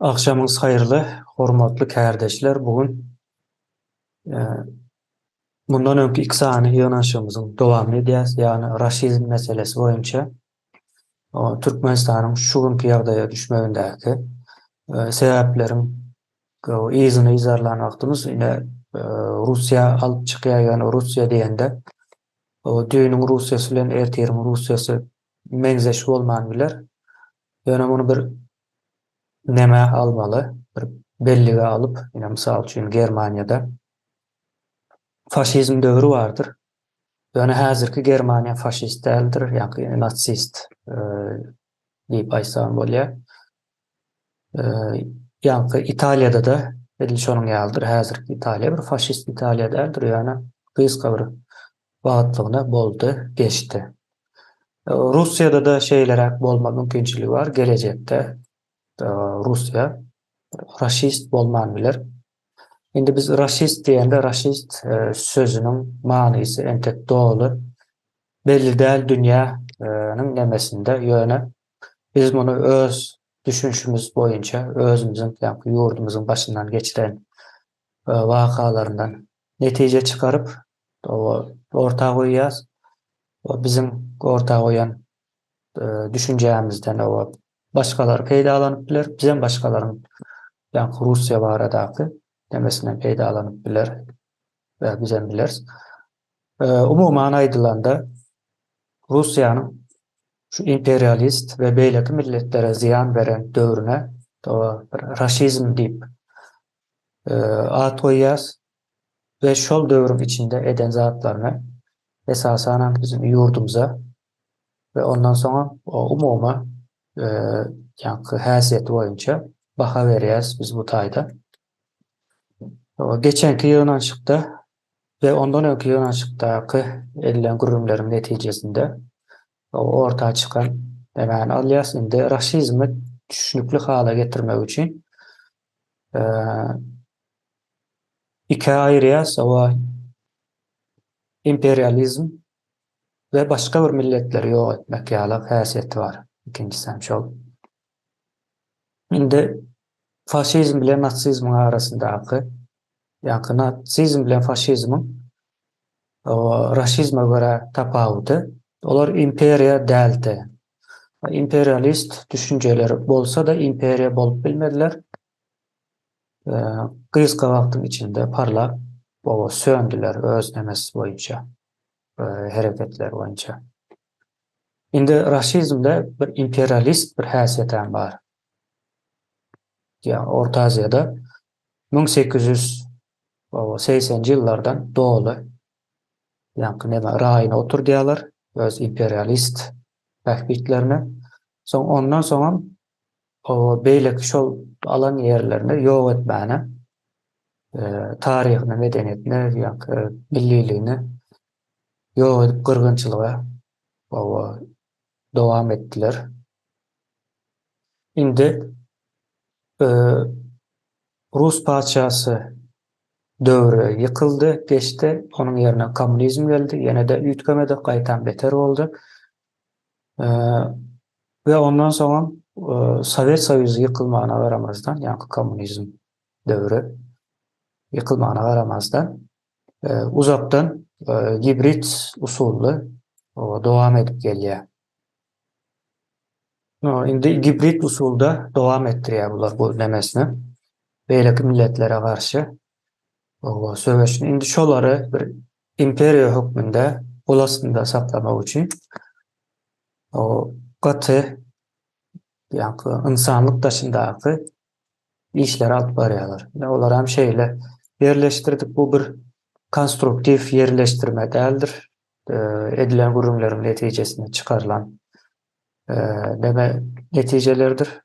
Agşamyňyz haýyrly, hormatly kärdeşler! Bu gün mundan öňki iki sany ýygnanyşygymyzyň dowamyny edýäris, ýagny raşizm meselesi boýunça Türkmenistanyň şu günki ýagdaýa düşmegindäki sebäpleriň yzyny yzarlan wagtymyz ine Russiýa alyp çykýar, ýöne Russiýa diýende düýnüň Russiýasy bilen ertiriň Russiýasy meňzeş bolman biler. Ýöne muny bir nämä almaly, bir bellige alyp, ine mysal üçin Germaniýada faşizm döwri bardyr. Ýöne häzirki Germaniýa faşist däldir, ýa-da nasist diýip aýtsam bolýar. Ýaňky Italiýada-da edil şonuň ýalydyr. Häzirki Italiýa bir faşist Italiýa däldir, ýöne gysga bir wagtlygyna boldy, geçdi. Russiýada-da şeýleräk bolma mümkinçiligi bar, gelejekde Russiýa raşist bolman biler. Indi biz raşist diýende raşist sözüniň manysy entek doly belli däl dünýäniň nemesinde, ýöne biz muny öz düşünişimiz boýunça özümiziň ýa-da ýurdumyzyň başyndan geçiren wakalaryndan netije çykaryp orta goýýas. Biziň orta goýan düşünjämizden başgalar peýdalanyp biler, bizem başgalaryň ýaňky Russiýa baradaky nemesinden peýdalanyp biler we bizem bileris. Umuman aýdylanda, Russiýanyň şu imperialist we beýleki milletlere zyýan beren döwrüne bir raşizm diýip at goýýas we şol döwrüň içinde eden zatlaryny esasanam biziň ýurdumyza we ondan soňam umumy ýaňky häsiýeti boýunça baha berýäs biz bu taýda. Geçenki ýygnanyşykda we ondan öňki ýygnanyşykdaky edilen gürrüňleriň netijesinde orta çykan nämäni alýas indi raşizmi düşnükli hala getirmek üçin ikä aýyrýas, oba imperializm we başga bir milletleri ýok etmek ýaly häsiýeti bar. Ikinjisi hem şol. Indi faşizm bilen nasizmiň arasyndaky, ýa-da nasizm bilen faşizmiň raşizme görä tapawudy, olar imperiýa däldi. Imperialist düşünjeleri bolsa-da imperiýa bolup bilmediler. Gysga wagtyň içinde parlap, söndüler öz nemesi boýunça, hereketleri boýunça. Indi raşizmde bir imperialist bir häsiýet hem bar. Ýa Orta Aziýada 1880-nji ýyllardan doly ýaňky neme raýyna oturdýarlar öz imperialist bähbitlerine. Soň ondan soňam beýleki şol alan ýerlerini ýok etmäne taryhyny, medeniýetini, ýaňky milliligini ýok edip gyrgynçylyga dowam etdiler. Indi rus patyşasy döwri ýykyldy, geçdi. Onuň ýerine kommunizm geldi. Ýene-de üýtgemedi, gaýtam beter boldy. We ondan soňam Sowet Soýuzy ýykylmagyna garamazdan, ýaňky kommunizm döwri ýykylmagyna garamazdan, uzakdan gibrid usully dowam edip gelýär. Indi gibrid usulda dowam etdirýär bular bu nemesini. Beýleki milletlere garşy söweşini. Indi şolary bir imperiýa hökmünde gol astynda saklamak üçin gaty ýaňky ynsanlyk daşyndaky işleri alyp barýarlar. Ine olar hem şeýle ýerleşdirdik. Bu bir konstruktiw ýerleşdirme däldir. Edilen gürrüňleriň netijesinde çykarylan neme netijelerdir.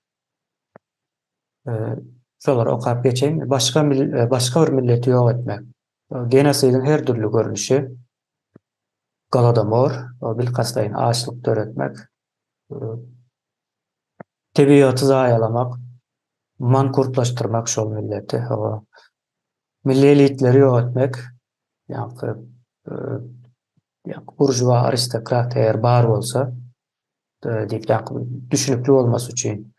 Şolary okap geçeýin. Başga başga bir milleti ýok etmek. Genosidiň her dürli görnüşi. Golodomor, bilkastlaýyn açlyk döretmek. Tebigaty zaýalamak, mankurtlaşdyrmak şol milleti. Milli elitleri ýok etmek, ýaňky buržua aristokrat eger bar bolsa, diýip ýaňky düşünikli bolmasy üçin.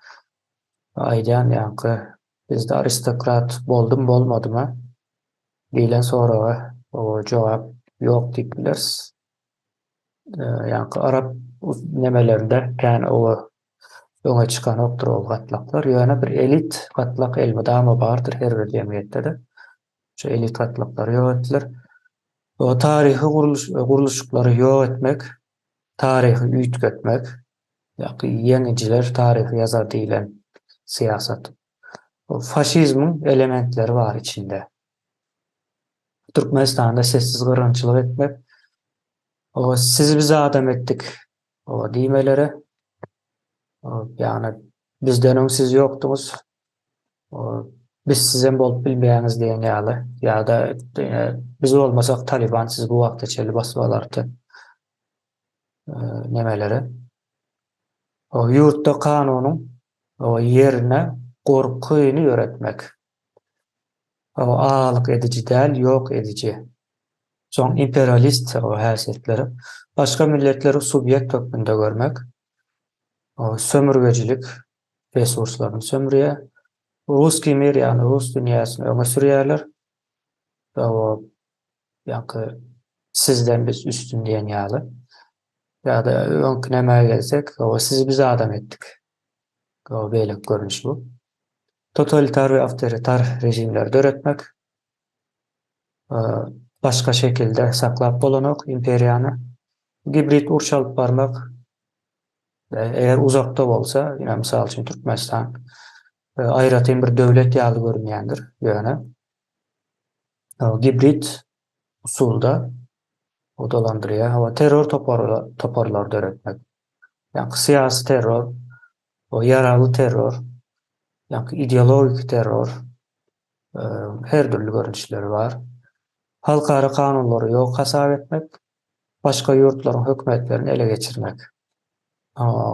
Aýdýan ýaňky bizde aristokrat boldumy bolmadymy diýlen soraga jogap ýok diýip bileris. Ýaňky arap nemelerinde kän oba öňe çykanokdyr ol gatlaklar. Ýöne bir elit gatlak elmydama bardyr her bir jemgyýetde-de. Şu elit gatlaklary ýok etdiler. O taryhy gurluş, gurluşyklary ýok etmek, taryhy üýtgetmek, ýa-da ýeňijiler taryhy ýazar diýlen syýasat. O faşizmiň elementleri bar içinde. Türkmenistanda sessiz gyrgynçylyk etmek, o sizi biz adam etdik, o diýmeleri, o ýagny bizden öň siz ýokduňyz, o biz sizem bolup bilmeýäňiz diýen ýaly, ýa-da biz bolmasak Taliban sizi bu wagta çenli basyp alardy nemeleri. O ýurtda kanunyň o ýerine gorkyny ýöretmek. O agalyk ediji däl, ýok ediji. Soň imperialist o häsiýetleri. Başga milletleri subýekt hökmünde görmek. O sömürgejilik resurslaryny sömürýär. Ruskiý mir, ýagny rus dünýäsini öňe sürýärler. O ýaňky sizden biz üstün diýen ýaly. Ýa-da öňki nämä gelsek, o sizi biz adam etdik. O beýleki görnüş bu. Totalitar we awtoritar režimleri döretmek. Başga şekilde saklap bolanok imperiýany. Gibrid uruş alyp barmak. Eger uzakda bolsa, ýa mysal üçin Türkmenistan aýratyn bir döwlet ýaly görünýändir, ýöne gibrid usulda o dolandyrýar. Hawa, terror toparlary döretmek. Ýa syýasy terror, o ýaragly terror, ýa ideologik terror, her dürli görnüşleri bar. Halkara kanunlary ýok hasap etmek, başga ýurtlaryň hökümetlerini ele geçirmek.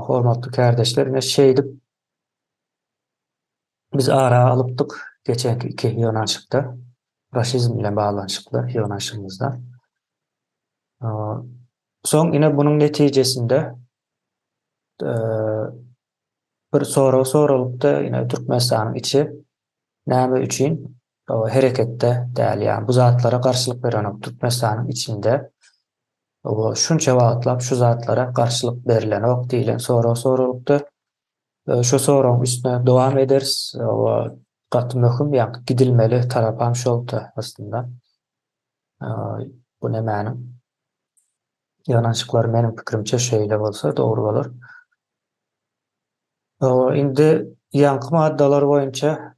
Hormatly kärdeşler, ine şeýdip biz ara alypdyk geçenki iki ýygnanyşykda, raşizm bilen baglanyşykly ýygnanyşygymyzda. Soň ine bunuň netijesinde bir sorag soralypdy, ine Türkmenistanyň içi näme üçin hereketde däl, ýagny bu zatlara garşylyk berenok Türkmenistanyň içinde şunça wagtlap şu zatlara garşylyk berilenok diýlen sorag soralypdy. Şu soragyň üstüne dowam ederis. Gaty möhüm, ýagny gidilmeli tarapam şoldy aslynda. Bu nämäniň ýygnanyşyklary meniň pikirimçe şeýle bolsa dogry bolar. Indi ýaňky maddalar boýunça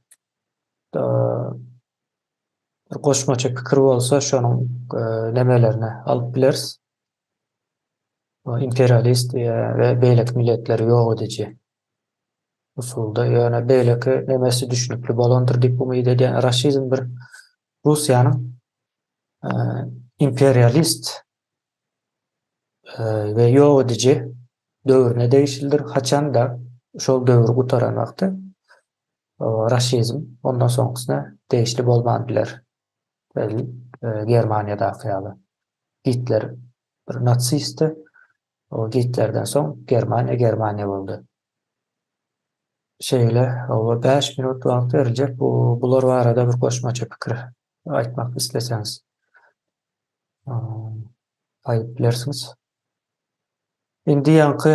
bir goşmaça pikir bolsa şonuň nemelerini alyp bileris. Imperialist we beýleki milletleri ýok ediji usulda. Ýöne beýleki nemesi düşnükli bolandyr diýip umyt edýän. Raşizm bir Russiýanyň imperialist we ýok ediji döwrüne degişlidir. Haçanda şol döwür gutaran wagty raşizm ondan soňkusyna degişli bolman biler. Germaniýadaky ýaly. Gitler bir nasistdi. O Gitlerden soň Germaniýa Germaniýa boldy. Şeýle, oba 5 minut wagt beriljek. Bu bular barada bir goşmaça pikir aýtmak isleseňiz aýdyp bilersiňiz. Indi ýaňky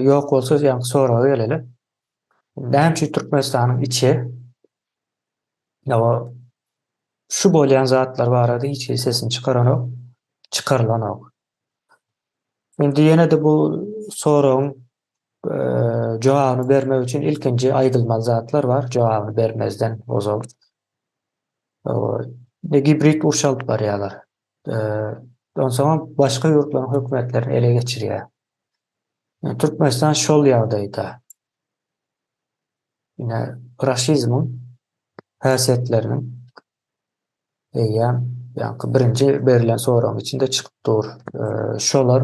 ýok bolsa ýaňky soraga geleli. Näme üçin Türkmenistanyň içi ýa şu bolýan zatlar barada hiç hili sesini çykaranok, çykarylanok. Indi ýene-de bu soragyň jogabyny bermek üçin ilkinji aýdylmaly zatlar bar, jogabyny bermezden ozal. Gibrid uruş alyp barýarlar. Onsoňam başga ýurtlaryň hökümetlerini ele geçirýär. Türkmenistan şol ýagdaýda. Ine, raşizmiň häsiýetleriniň eýýäm ýaňky birinji berlen soragyň içinde çykyp dur. Şolar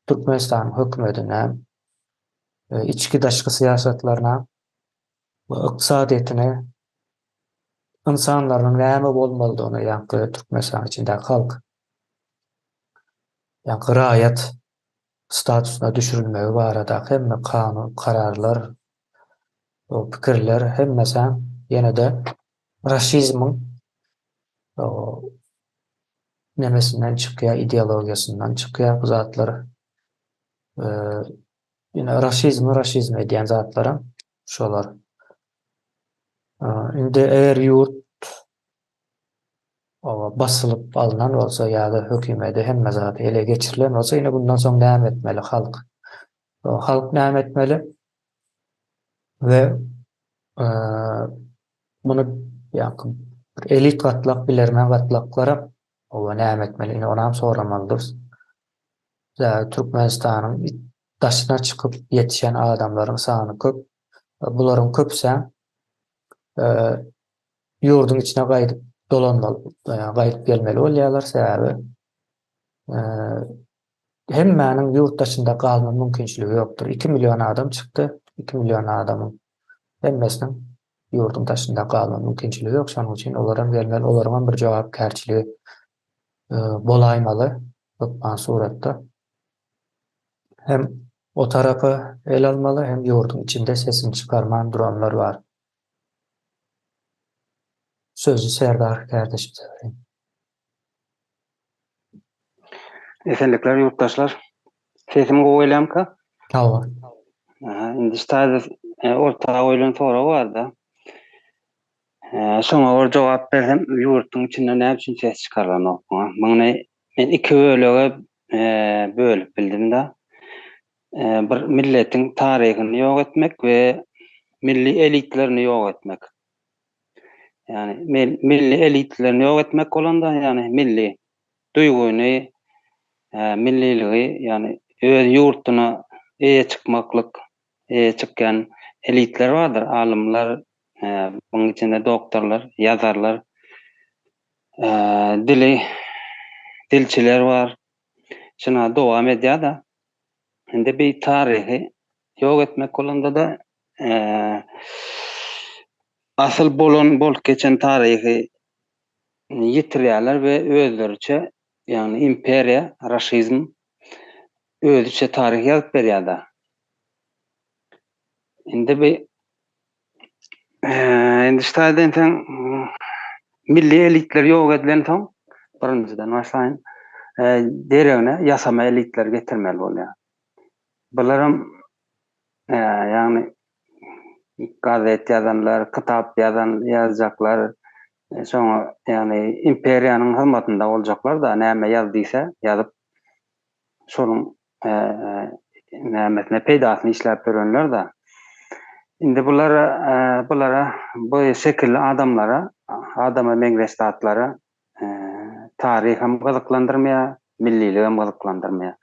Türkmenistanyň hökümetine, içki-daşky syýasatlaryna we ykdysadyýetine ynsanlarynyň näme bolmalydygyny ýaňky Türkmenistanyň içindäki halk, ýaňky raýat statusyna düşürilmegi baradaky hemme kanun, kararlar. O pikirler hemmesem ýene-de raşizmiň nemesinden çykýar, ideologiýasyndan çykýar bu zatlar. Ýene raşizmi raşizm edýän zatlaram şolar. Indi eger ýurt basylyp alnan bolsa ýa-da hökümede hemme zat ele geçirilen bolsa, ine bundan soň näme etmeli halk? Halk näme etmeli? We muny ýa-da bir elit gatlak, bilermen gatlaklara oba näme etmeli? Ine onam soramalydyrys. Türkmenistanyň daşyna çykyp ýetişen adamlaryň sany köp. Bularyň köpüsem ýurduň içine gaýdyp dolanmaly, gaýdyp gelmeli bolýarlar, sebäbi hemmäniň ýurt daşynda galma mümkinçiligi ýokdur. 2 million adam çykdy, 2 million adamyň hemmesiniň ýurduň daşynda galma mümkinçiligi ýok, şonuň üçin olar hem gelmeli, olaryň hem bir jogapkärçiligi bolaýmaly hökman suratda. Hem o tarapa el almaly, hem ýurduň içinde sesini çykarman duranlar bar. Sözi Serdar kärdeşimize bereýin. Esenlikler ýurtdaşlar. Sesim gowy gelýärmika? Hawa. Aha, indi şu taýda e, orta goýlan sorag barda. E, şoňa bir jogap bersem, ýurduň içinde näme üçin ses çykarylanok muňa? Muny men iki bölege e, bölüp bildim-de. E, bir milletiň taryhyny ýok etmek we milli elitlerini ýok etmek. Ýagny milli elitlerini ýok etmek bolanda, ýagny milli duýgyny, milliligi, ýagny öz ýurtuna eýe çykmaklyk, eýe çykýan elitler bardyr, alymlar, bunuň içinde doktorlar, ýazarlar, dili, dilçiler bar. Şuna dowam edýär-de. Indi bir taryhy ýok etmek bolanda-da Asyl bolan bolup geçen taryhy ýitirýärler we özleriçe, ýagny imperiýa, raşizm özüçe taryh ýazyp berýär-de. Indi bi indi şu taýdan sen milli elitler ýok edilensoň, birinjiden başlaýyn, deregine ýasama elitleri getirmeli bolýar. Bularam Ýagny gazet ýazanlar, kitap ýazan ýazjaklar şoňa ýagny imperiýanyň hyzmatynda boljaklar-da, näme ýaz diýse, ýazyp şonuň nämesine peýdasyny işläp ýörenler-de. Indi bulara bulara bu şekilli adamlara, adama meňzeş zatlara taryh hem gyzyklandyrmaýar, millilik hem gyzyklandyrmaýar.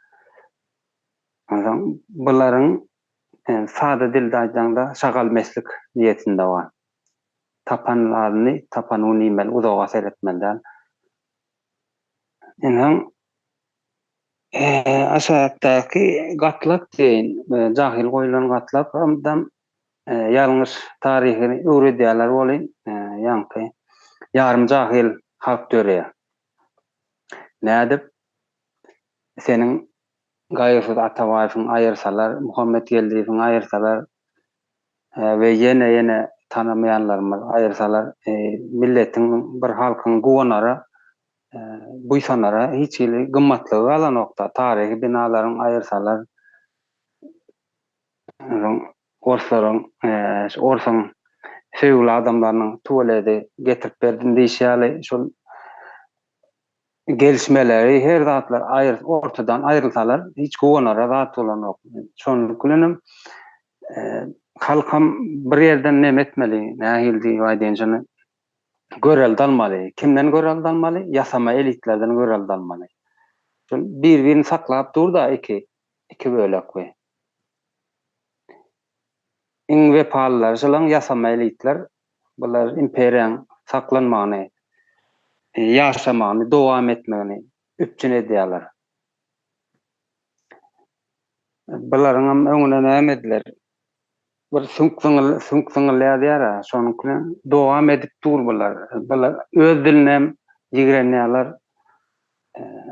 Onsoň bularyň sada dilde aýdaňda şagalmeslik niýetinde bar. Tapan zadyny tapanyny iýmeli, uzaga seretmeli däl. Onsoň aşakdaky gatlak diýeýin, jahyl goýlan gatlak hem ýalňyş taryhy öwredýärler welin, ýaňky ýarym jahyl halk döreýär. Nädip? Seniň Gaýgysyz Atabaýewiň aýyrsalar, Muhammet Geldiýewiň aýyrsalar we ýene-ýene tanamaýanlarymyz aýyrsalar, milletiň, bir halkyň guwanara, buýsanara hiç hili gymmatlygy galanok-da. Taryhy binalaryň aýyrsalar, orslaryň, orsuň söýgüli adamlarynyň tuweledi getirip berdim diýşi ýaly, şol gelişmeleri her zatlar aýyr ortadan aýrylsalar hiç guwanara zat bolanok. Şonluk bilenem halkam bir ýerden neme etmeli, nähili diýip aýdaýyn şony görelde almaly. Kimden görelde almaly? Ýasama elitlerden görelde almaly. Şol bir-birini saklap dur-da iki iki bölek we. Iň wepalylary şolaň ýasama elitler, bular imperiýaň saklanmagyny, ýaşamagyny, dowam etmegini üpjün edýärler. Bularyňam öňüne näme ediler? Bir süňk zyňyl, süňk zyňylýar diýýär-ä, şonuňky bilen dowam edip dur bular. Bular öz dilinem ýigrenýärler,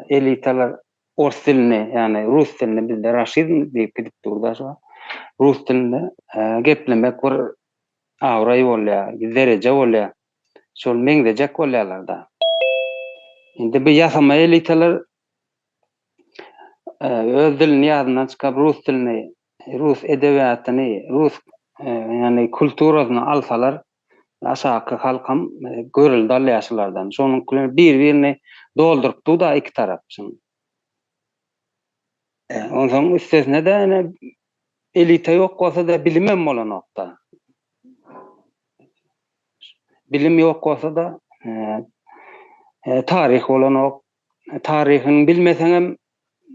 elitalar Ors dilini, ýagny rus dilini bizde raşizm diýip gidip dur-da şo. Rus dilinde geplemek bir. abraý bolýar, dereje bolýar. Şol meňzejek bolýarlar-da. Indi bu ýasama elitalar öz dilini ýadyndan çykaryp rus dilini, rus edebiýatyny, rus ýagny kulturasyny alsalar aşaky halkam görelde alýar şulardan. Şonuň bilen bir-birini dolduryp dur-da iki tarap. Onsoň üstesine-de ene elita ýok bolsa-da bilimem bolanok-da. Bilim ýok bolsa-da taryh bolanok. Taryhyny bilmeseňem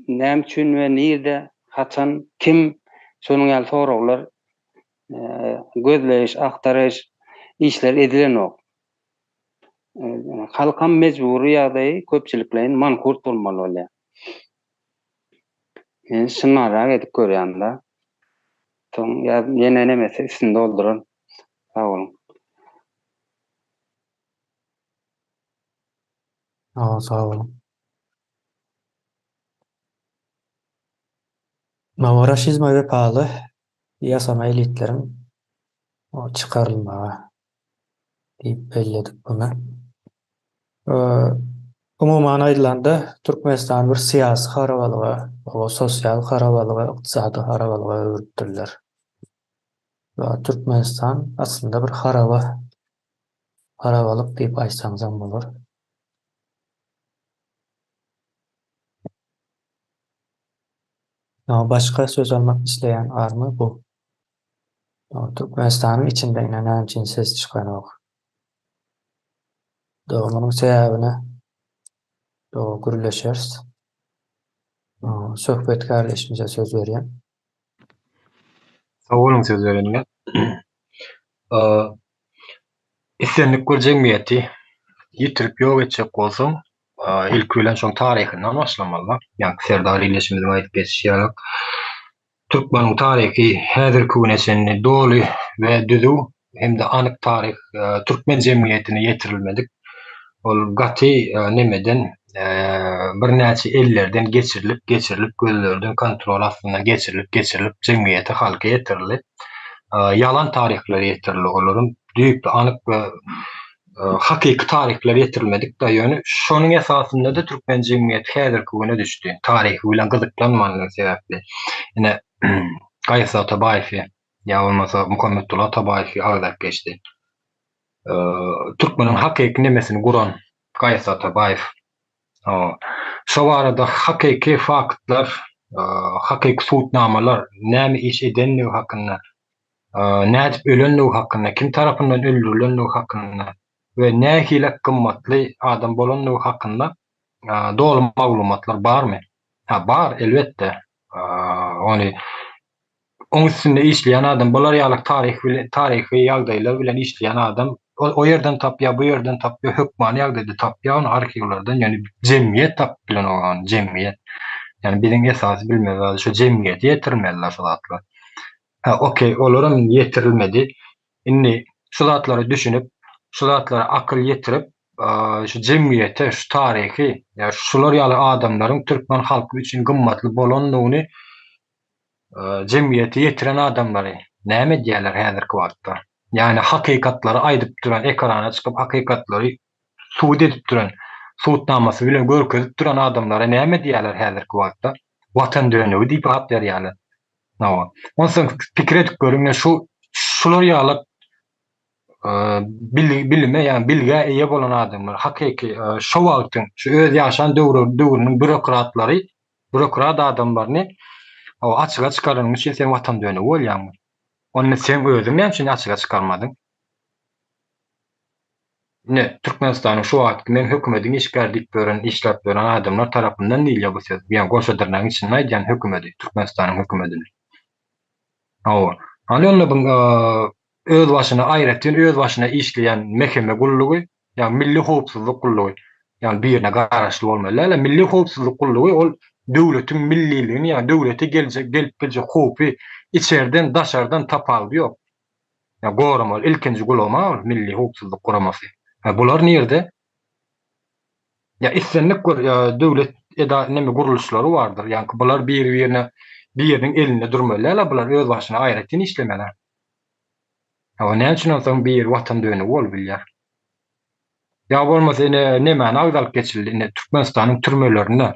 näme üçin we nirde, haçan, kim şonuň ýaly soraglar gözleýiş, agtaryş işler edilenok. Halkam mejbury ýagdaýy köpçülikleýin mankurt bolmaly bolýar. Men şunarrak edip görýän-de. Soň ýene nemesi üstüni doldurar. Sag boluň. Sag boluň. Noworaşizme wepaly ýasama elitleriň çykarylmagy diýip belledik muny. Umuman aýdylanda, Türkmenistan bir syýasy harabalyga, sosial harabalyga, ykdysady harabalyga öwrüpdirler. Türkmenistan aslynda bir haraba, harabalyk diýip aýtsaňyzam bolar. Başga söz almak isleýän barmy bu? Türkmenistanyň içinde ine näme üçin ses çykanok? Dogry munuň sebäbini dogry gürleşeris. Söhbet kardeşimize söz berýän. Sag boluň söz bereniňe. Islendik bir jemgyýeti ýitirip ýok etjek bolsaň, ilki bilen şoň taryhyndan başlamaly. Ýaňky Serdar ildeşimiziň aýdyp geçişi ýaly, türkmeniň taryhy häzirki güne çenli doly we düzüw hem-de anyk taryh türkmen jemgyýetine ýetirilmedik. Ol gaty nemeden birnäçe ellerden geçirilip, geçirilip, gözlerden kontrol astyndan geçirilip, geçirilip jemgyýete, halka ýetirildi. Ýalan taryhlar ýetirildi. Olaryň düýpli, anyk we hakyky taryhlar ýetirilmedik-de, ýöne şonuň esasynda-da türkmen jemgyýeti häzirki güne düşdi. Taryhy bilen gyzyklanmanlygy sebäpli. Ine, Gaýyp Atabaýewi ýa bolmasa Muhammetguly Atabaýewi agzap geçdi. Türkmeniň hakyky nemesini guran Gaýyp Atabaýew. Şo barada hakyky faktlar, hakyky subutnamalar, näme iş edenligi hakynda nädip ölenligi hakynda, kim tarapyndan öldürilenligi hakynda we nähili gymmatly adam bolanlygy hakynda doly maglumatlar barmy? Ha, bar, elbetde. Ony oň üstünde işleýän adam, bular ýaly taryh bilen, taryhy ýagdaýlar bilen işleýän adam o ýerden tapýar, bu ýerden tapýar, hökmany ýagdaýda tapýar ony arhiwlerden, ýöne jemgyýet tapyp bilenok ony, jemgyýet. Ýani biziň esasy bilmeli zady şu jemgyýete ýetirilmeli şu zatlar. Hä, okey, olaram indi ýetirilmedi. Indi şu zatlara düşünip, şu zatlara akyl ýetirip, şu jemgyýete, şu taryhy, ýa şular ýaly adamlaryň türkmen halky üçin gymmatly bolandygyny jemgyýete ýetiren adamlary näme edýärler häzirki wagtda? Ýagny hakykatlary aýdyp duran, ekrana çykyp hakykatlary subut edip duran, subutnamasy bilen görkezip duran adamlara näme diýýärler häzirki wagtda? Watan dönügi diýip at berýärler. Hawa. Onsoň pikir edip görüň, şu şular ýaly bilime, ýagny bilgä eýe bolan adamlar, hakyky şo wagtyň, şu öz ýaşan döwri döwrüniň býurokratlary, býurokrat adamlaryny açyga çykaranyň üçin sen watan dönügi bolýaňmy? Onda sen özüň näme üçin açyga çykarmadyň? Ine, Türkmenistanyň şu wagtky men hökümediň işgäri diýip ýören, işläp ýören adamlar tarapyndan diýilýär bu söz. Ýa goşa dyrnagyň içinde aýdýan hökümedi, Türkmenistanyň hökümedini. Hawa. Hany onda bu öz başyna aýratyn öz başyna işleýän mheme gullugy, ýa milli howpsuzlyk gullugy, ýagny birine garaşly bolmaly däl. Milli howpsuzlyk gullugy ol döwletiň milliligini, ýa döwlete geljek gelip biljek howpy içerden, daşardan tapawudy ýok. Ýa goramaly ilkinji gulama ol Milli howpsuzlyk guramasy. Hä bular nirde? Ýa islendik bir döwlet eda neme gurluşlary bardyr. Ýaňky bular biri birine biriniň elinde durmaly däl-a bular öz başyna aýratyn işlemeli. Hawa, näme üçin onsoň biri watan dönügi bolup bilýär? Ýa bolmasa ine nemäni agzalyp geçildi, ine Türkmenistanyň türmelerinde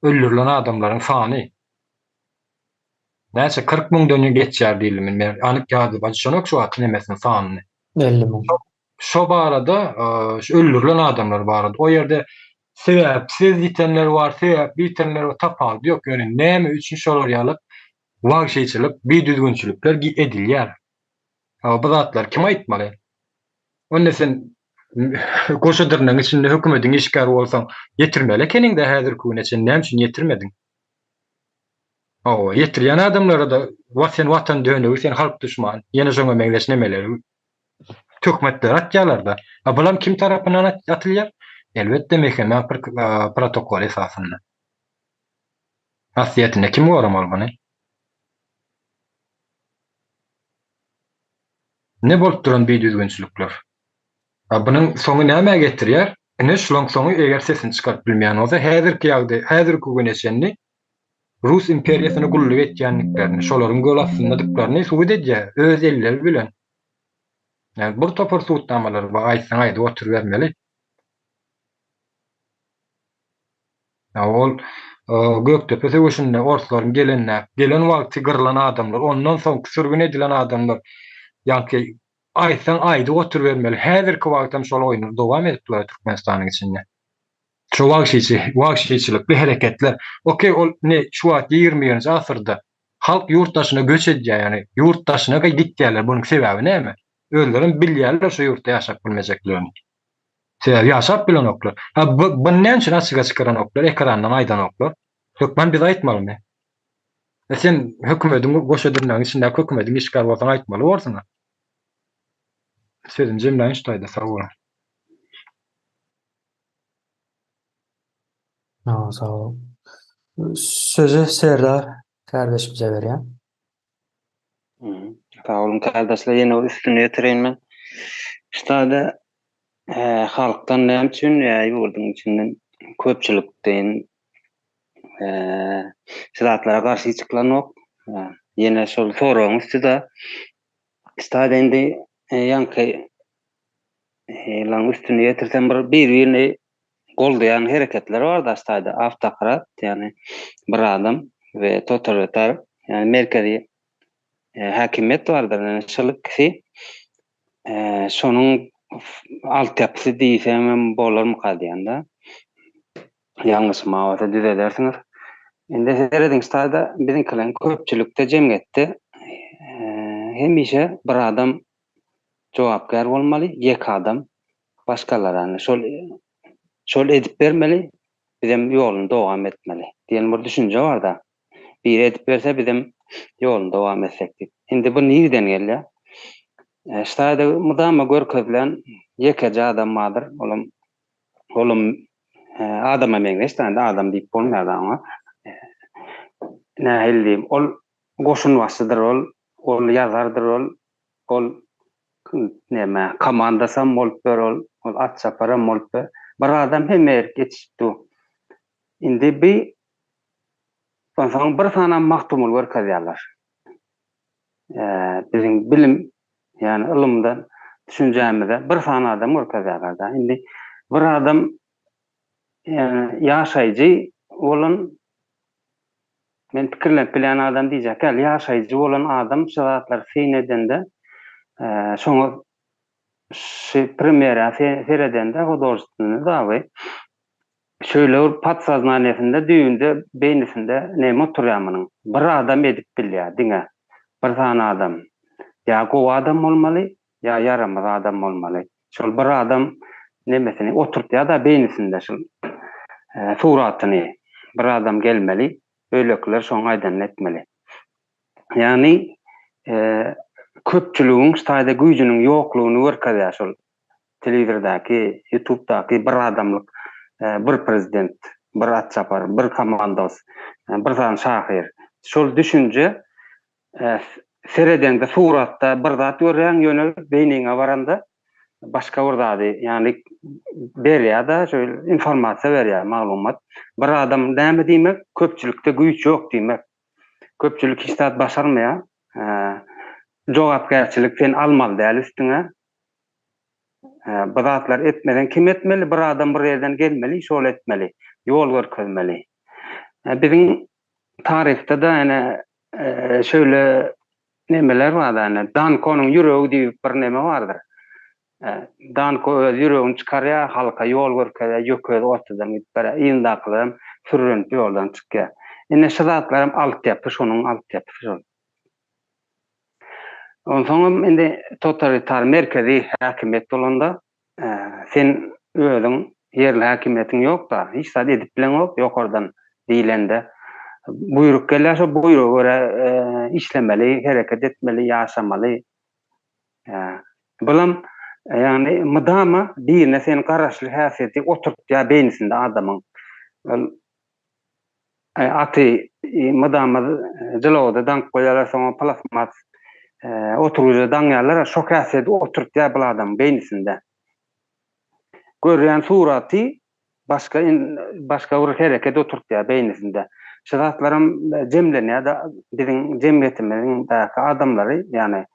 öldürilen adamlaryň sany näçe 40 müňden geçýär diýildi. Men anyk ýadyma düşenok şu wagt nemesiniň sanyny. 50 müň. Şo barada, şu öldürilen adamlar barada, o ýerde sebäpsiz ýitenler bar, sebäpli ýitenler bar, tapawudy ýok. Ýöne näme üçin şolar ýaly wagşyçylyk, bidüzgünçilikler edilýär? Hawa, bu zatlary kim aýtmaly? Onda sen goşa dyrnagyň içinde hökümetiň işgäri bolsaň, ýetirmeli ekeniň-dä häzirki güne çenli, näme üçin ýetirmediň? Hawa, ýetirýän adamlara-da sen watan dönügi, sen halk duşmany, ýene şoňa meňzeş nemeleri töhmetleri atýarlar-da. A bulam kim tarapyndan atylýar? Elbetde, MHM protokoly esasynda. Aslyýetinde kim goramaly muny? Ne bolup duran bidüzgünçilikler? A bunuň soňy nämä getirýär? Ine şulaň soňy eger sesini çykaryp bilmeýän bolsa häzirki ýagdaý, häzirki güne çenli Rus imperiýasyna gulluk etýändiklerini, şolaryň gol astyndadyklaryny subut edýär öz elleri bilen. Ýani bir topar subutnamalar bar, aýtsaň aýdyp oturybermeli. Ol Gökdepe söweşinde orslaryň gelende, gelen wagty gyrlan adamlar, ondan soňky sürgün edilen adamlar, ýaňky aýtsaň aýdyp oturybermeli. Häzirki wagtam şol oýunlar dowam edip dur Türkmenistanyň içinde. Şu wagşyçy, wagşyçylykly hereketler. Okey, ol ne şu wagt 21-nji asyrda halk ýurt daşyna göç edýär, ýagny ýurt daşyna gitýärler. Bunuň sebäbi näme? Özlerem bilýärler şu ýurtda ýaşap bilmejeklerini. Sebäbi ýaşap bilenoklar. Ha bu buny näme üçin açyga çykaranoklar, ekrandan aýdanoklar? Hökman biz aýtmalymy? E sen hökümediň goşa dyrnagyň içindäki hökümediň işgäri bolsaň aýtmaly borsuň-a. Sözümi jemläýin şu taýda, sag boluň. Ha, sag bol. Sözi Serdar kardeşimize berýän. Sag boluň kardeşler, ýene bir üstüni ýetireýin men. Ştada halkdan näme üçin ýa ýurduň içinden köpçülikden şu zatlara garşy çykylanok. Ýene şol soragyň üstüde ştada indi ýaňky Ýylaň üstüni ýetirsem bir bir-birini goldaýan hereketler bar daş taýda. Awtokrat, ýagny bir adam we totalitar, ýagny merkezi häkimiýet bardyr. Ýagny şol ikisi şonuň altyapysy diýsem hem bolarmyka diýende. Ýalňyşym bolsa düzedersiňiz. Indi serediň şu taýda biziňkileriň köpçülikde jemgyýetde hemişe bir adam jogapkär bolmaly ýeke adam başgalara indi şol şol edip bermeli bizem ýoluny dowam etmeli diýen bir düşünje barda biri edip berse bizem ýoluny dowam etsek diýip indi bu nirden gelýär e, şu taýda mydama görkezilen ýekeje adam bardyr olam olam e, adama meňzeş indi adam diýip bolmaýar oňa e, nähili diýim ol goşunbaşydyr ol ol ýazardyr ol Ol neme komandasam bolup ber ol, ol at çaparam bolup ber. Bir adam hemme ýerik ýetişip dur. Indi bi onsoň bir sanam Magtymguly görkezýärler. Biziň bilim, ýagny ylymda düşünjämize bir sany adam görkezýärler-de. Indi bir adam ýaşaýjy bolan Men pikirlenip bilýän adam diýjek däl. Ýaşaýjy bolan adam şu zatlary syn edende, şoňa şu premýera seredende hudožestwnyý dagy şöyle bir podsoznaniýasynda düýbünde beýnisinde neme oturýar munuň. Bir adam edip bilýär diňe. Bir sany adam. Ýa gowy adam bolmaly, ýa ýaramaz adam bolmaly. Şol bir adam nemesini oturtýar-da beýnisinde şol suratyny. Bir adam gelmeli, beýlekiler şoň aýdanyny etmeli. Ýagny köpçüligiň şu taýda güýjüniň ýoklugyny görkezýär şol telewizordaky, ýutubdaky bir adamlyk bir prezident, bir atçapar, bir komandos, bir sany şahyr. Şol düşünje Seredeňde suratda bir zat görýäň, ýöne beýniňe baranda başga bir zady, ýagny berýär-de, şeýle informasiýa berýär, maglumat. Bir adam näme diýmek, köpçülikde güýç ýok diýmek. Köpçülik hiç zat başarmaýar. Jogapkärçilik sen almaly däl üstüňe. Bu zatlary etmeseň kim etmeli? Bir adam bir ýerden gelmeli, şol etmeli. Ýol görkezmeli. Biziň taryhda-da ene şöyle nemeler bar ene Dankonyň ýüregi diýip bir neme bardyr. Danko öz ýüregini çykarýar, halka ýol görkezýär, ýök özi ortadan gidip barýar, yzyndakylaram sürrenip ýoldan çykýar. Ine şu zatlaram altyapy şonuň altyapysy şol. Onsoňam indi totalitar merkezi häkimiýet bolanda sen özüň ýerli häkimiýetiň ýok-da, hiç zat edip bileňok ýokardan diýlende. Buýruk gelýär, şo buýruga görä işlemeli, hereket etmeli, ýaşamaly. Bulam ýagny mydama birine sen garaşly häsiýeti oturtýar beýnisinde adamyň. Ol aty mydama jylawda daňyp goýýarlar, soňra plastmas oturgyja daňýarlar, şo häsiýeti oturtýar bul adamyň beýnisinde. Görýän suraty başga başga bir hereket oturtýar beýnisinde. Şu zatlaram jemlenýär-de biziň jemgyýetimiziňdäki adamlary, ýagny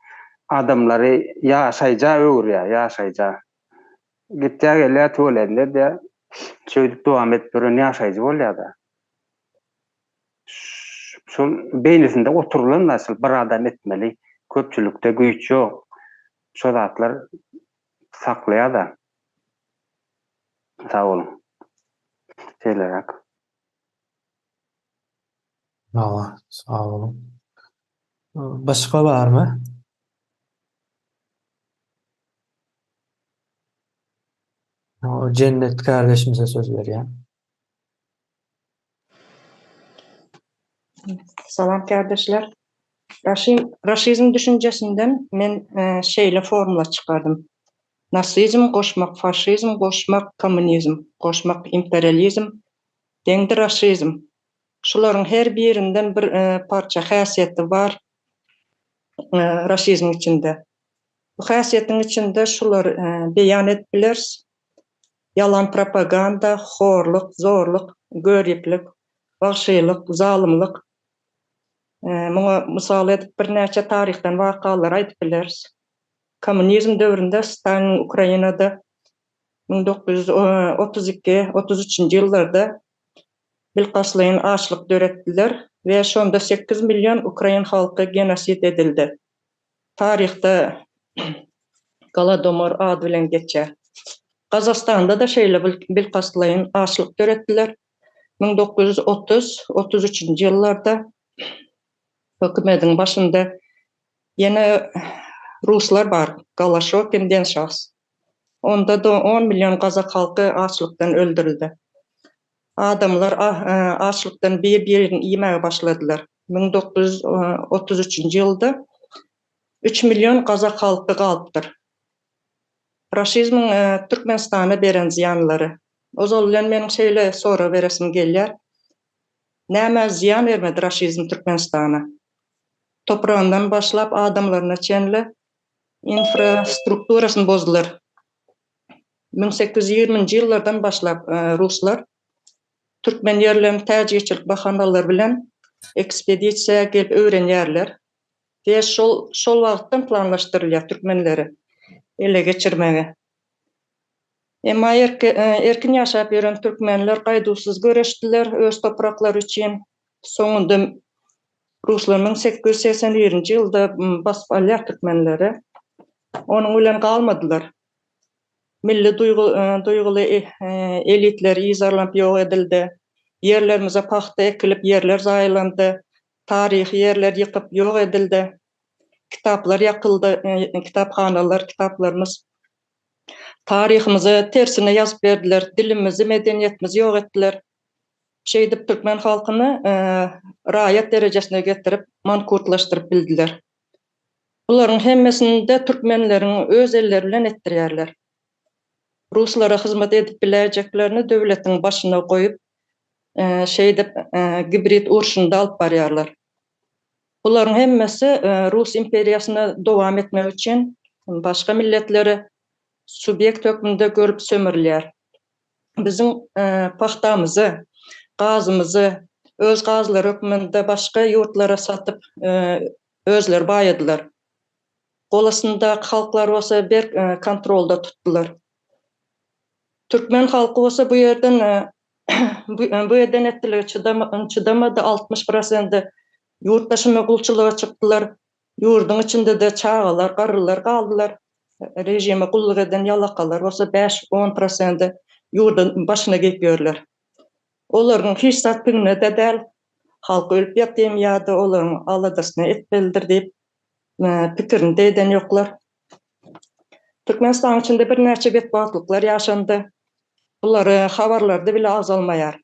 adamlary ýaşaýja öwürýär, ýaşaýja. Gitýär gelýär tüweleme edýär. Şeýdip dowam edip ýören ýaşaýjy bolýar-da. Şol beýnisinde oturylan zat şol bir adam etmeli, köpçülikde güýç ýok. Şo zatlar saklaýar-da. Sag boluň. Şeýleräk. Hawa, sag boluň. Başga barmy? Jennet kardeşimize söz berýän. Salam kardeşler. Raşizm düşünjesinden men e, şeýle formula çykardym. Nasizm goşmak faşizm goşmak kommunizm goşmak imperializm deňdir raşizm. Şularyň her birinden bir e, parça häsiýeti bar e, raşizmiň içinde. Bu häsiýetiň içinde şulary beýan edip bileris, Ýalan propaganda, horluk, zorluk, göriplik, wagşylyk, zalymlyk. Muňa mysal edip birnäçe taryhdan wakalary aýdyp bileris. Kommunizm döwründe Staliniň Ukrainada 1932, 33-nji ýyllarda bilkastlaýyn açlyk döretdiler we şonda 8 million ukrain halky genosid edildi. Taryhda Golodomor ady bilen geçýär. Gazagystanda-da şeýle bilkastlaýyn açlyk döretdiler. 1930, 33-nji ýyllarda hökümediň başynda ýene ruslar bar, Golaşokin diýen şahs. Onda-da on million gazak halky açlykdan öldürildi. Adamlar açlykdan bir-birini iýmäge başladylar. 1933-nji ýylda üç million gazak halky galypdyr. Raşizmiň Türkmenistana beren zyýanlary. Ozal bilen meniň şeýle sorag beresim gelýär. Nämä zyýan bermedi raşizm Türkmenistana? Topragyndan başlap adamlaryna çenli infrastrukturasyny bozdular. 1820-nji ýyllardan başlap ruslar türkmen ýerlerini täjirçilik bahanalary bilen ekspedisiýa gelip öwrenýärler we şol şol wagtdan planlaşdyrylýar türkmenleri ele geçirmegi. Emma erkin ýaşap ýören türkmenler gaýduwsyz göreşdiler öz topraklary üçin. Soňunda ruslar 1881-nji ýylda basyp alýar türkmenleri. Onuň bilen galmadylar. Milli duýguly elitler yzarlanyp ýok edildi. Ýerlerimize pagta ekilip, ýerler zaýalandy. Taryhy ýerler ýykyp ýok edildi. Kitaplar ýakyldy, kitaphanalar, kitaplarymyz. Taryhymyzy tersine ýazyp berdiler, dilimizi, medeniýetimizi ýok etdiler. Şeýdip türkmen halkyny raýat derejesine getirip, mankurtlaşdyryp bildiler. Bularyň hemmesini-de türkmenleriň öz elleri bilen etdirýärler. Ruslara hyzmat edip biläýjeklerini döwletiň başyna goýup, şeýdip gibrid urşuny-da alyp barýarlar. Bularyň hemmesi Rus imperiýasyna dowam etmek üçin başga milletleri subýekt hökmünde görüp sömürilýär. Biziň pagtamyzy, gazymyzy öz gazlary hökmünde başga ýurtlara satyp özleri baýadylar. Golastyndaky halklar bolsa berk kontrolda tutdular. Türkmen halky bolsa bu ýerden bu eden etdilige çydamady, 60 prosendi ýurt daşyna gulçulyga çykdylar. Ýurduň içinde-de çagalar, garrylar galdylar. Režime gulluk eden ýalakalar bolsa bäş-on prosendi ýurduň başyna geýip ýörler. Olaryň hiç zat piňine-de däl, halk ölüp ýatýamy ýa-da olaryň aladasyny etmelidir diýip pikirini-de eden ýoklar. Türkmenistanyň içinde birnäçe betbagtlyklar ýaşandy. Bulary habarlarda bile agzalmaýar.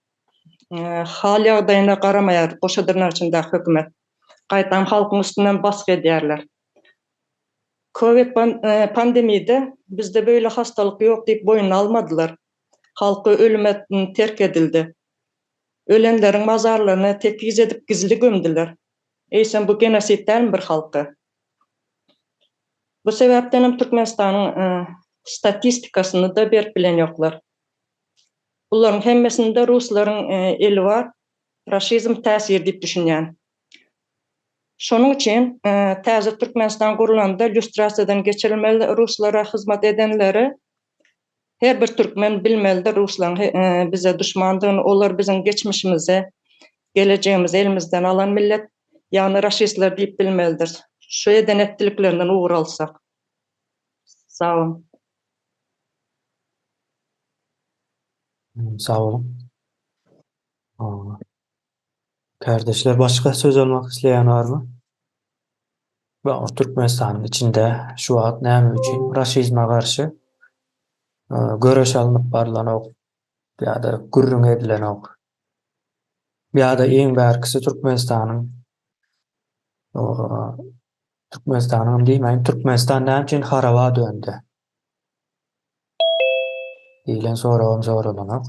Hal-ýagdaýyna garamaýar goşa dyrnak içindäki hökümet. Gaýtam halkyň üstünden basgy edýärler. Kowid pandemide bizde beýle hastalyk ýok diýip boýnuna almadylar. Halky ölüme terk edildi. Ölenleriň mazarlaryny tekiz edip gizli gömdüler. Eýsem bu genosid dälmi bir halka? Bu sebäpdenem Türkmenistanyň statistikasyny-da berip bilen ýoklar. Bularyň hemmesinde ruslaryň eli bar, raşizm täsiri diýip düşünýän. Şonuň üçin täze Türkmenistan gurlanda lýustrasiýadan geçirilmeli ruslara hyzmat edenleri her bir türkmen bilmelidir ruslaryň bize duşmandygyny, olar biziň geçmişimizi, gelejegimizi elimizden alan millet, ýagny raşistler diýip bilmelidir. Şu eden etdiliklerinden ugur alsak. Sag boluň. Sag boluň. Kardeşler başga söz almak isleýän barmy? Türkmenistanyň içinde şu wagt näme üçin raşizme garşy göreş alnyp barlanok ýa-da gürrüň edilenok? Ýa-da iň bärkisi Türkmenistanyň Türkmenistanyň diýmäýin, Türkmenistan näme üçin haraba döndi? Diýlen soragam soralanok.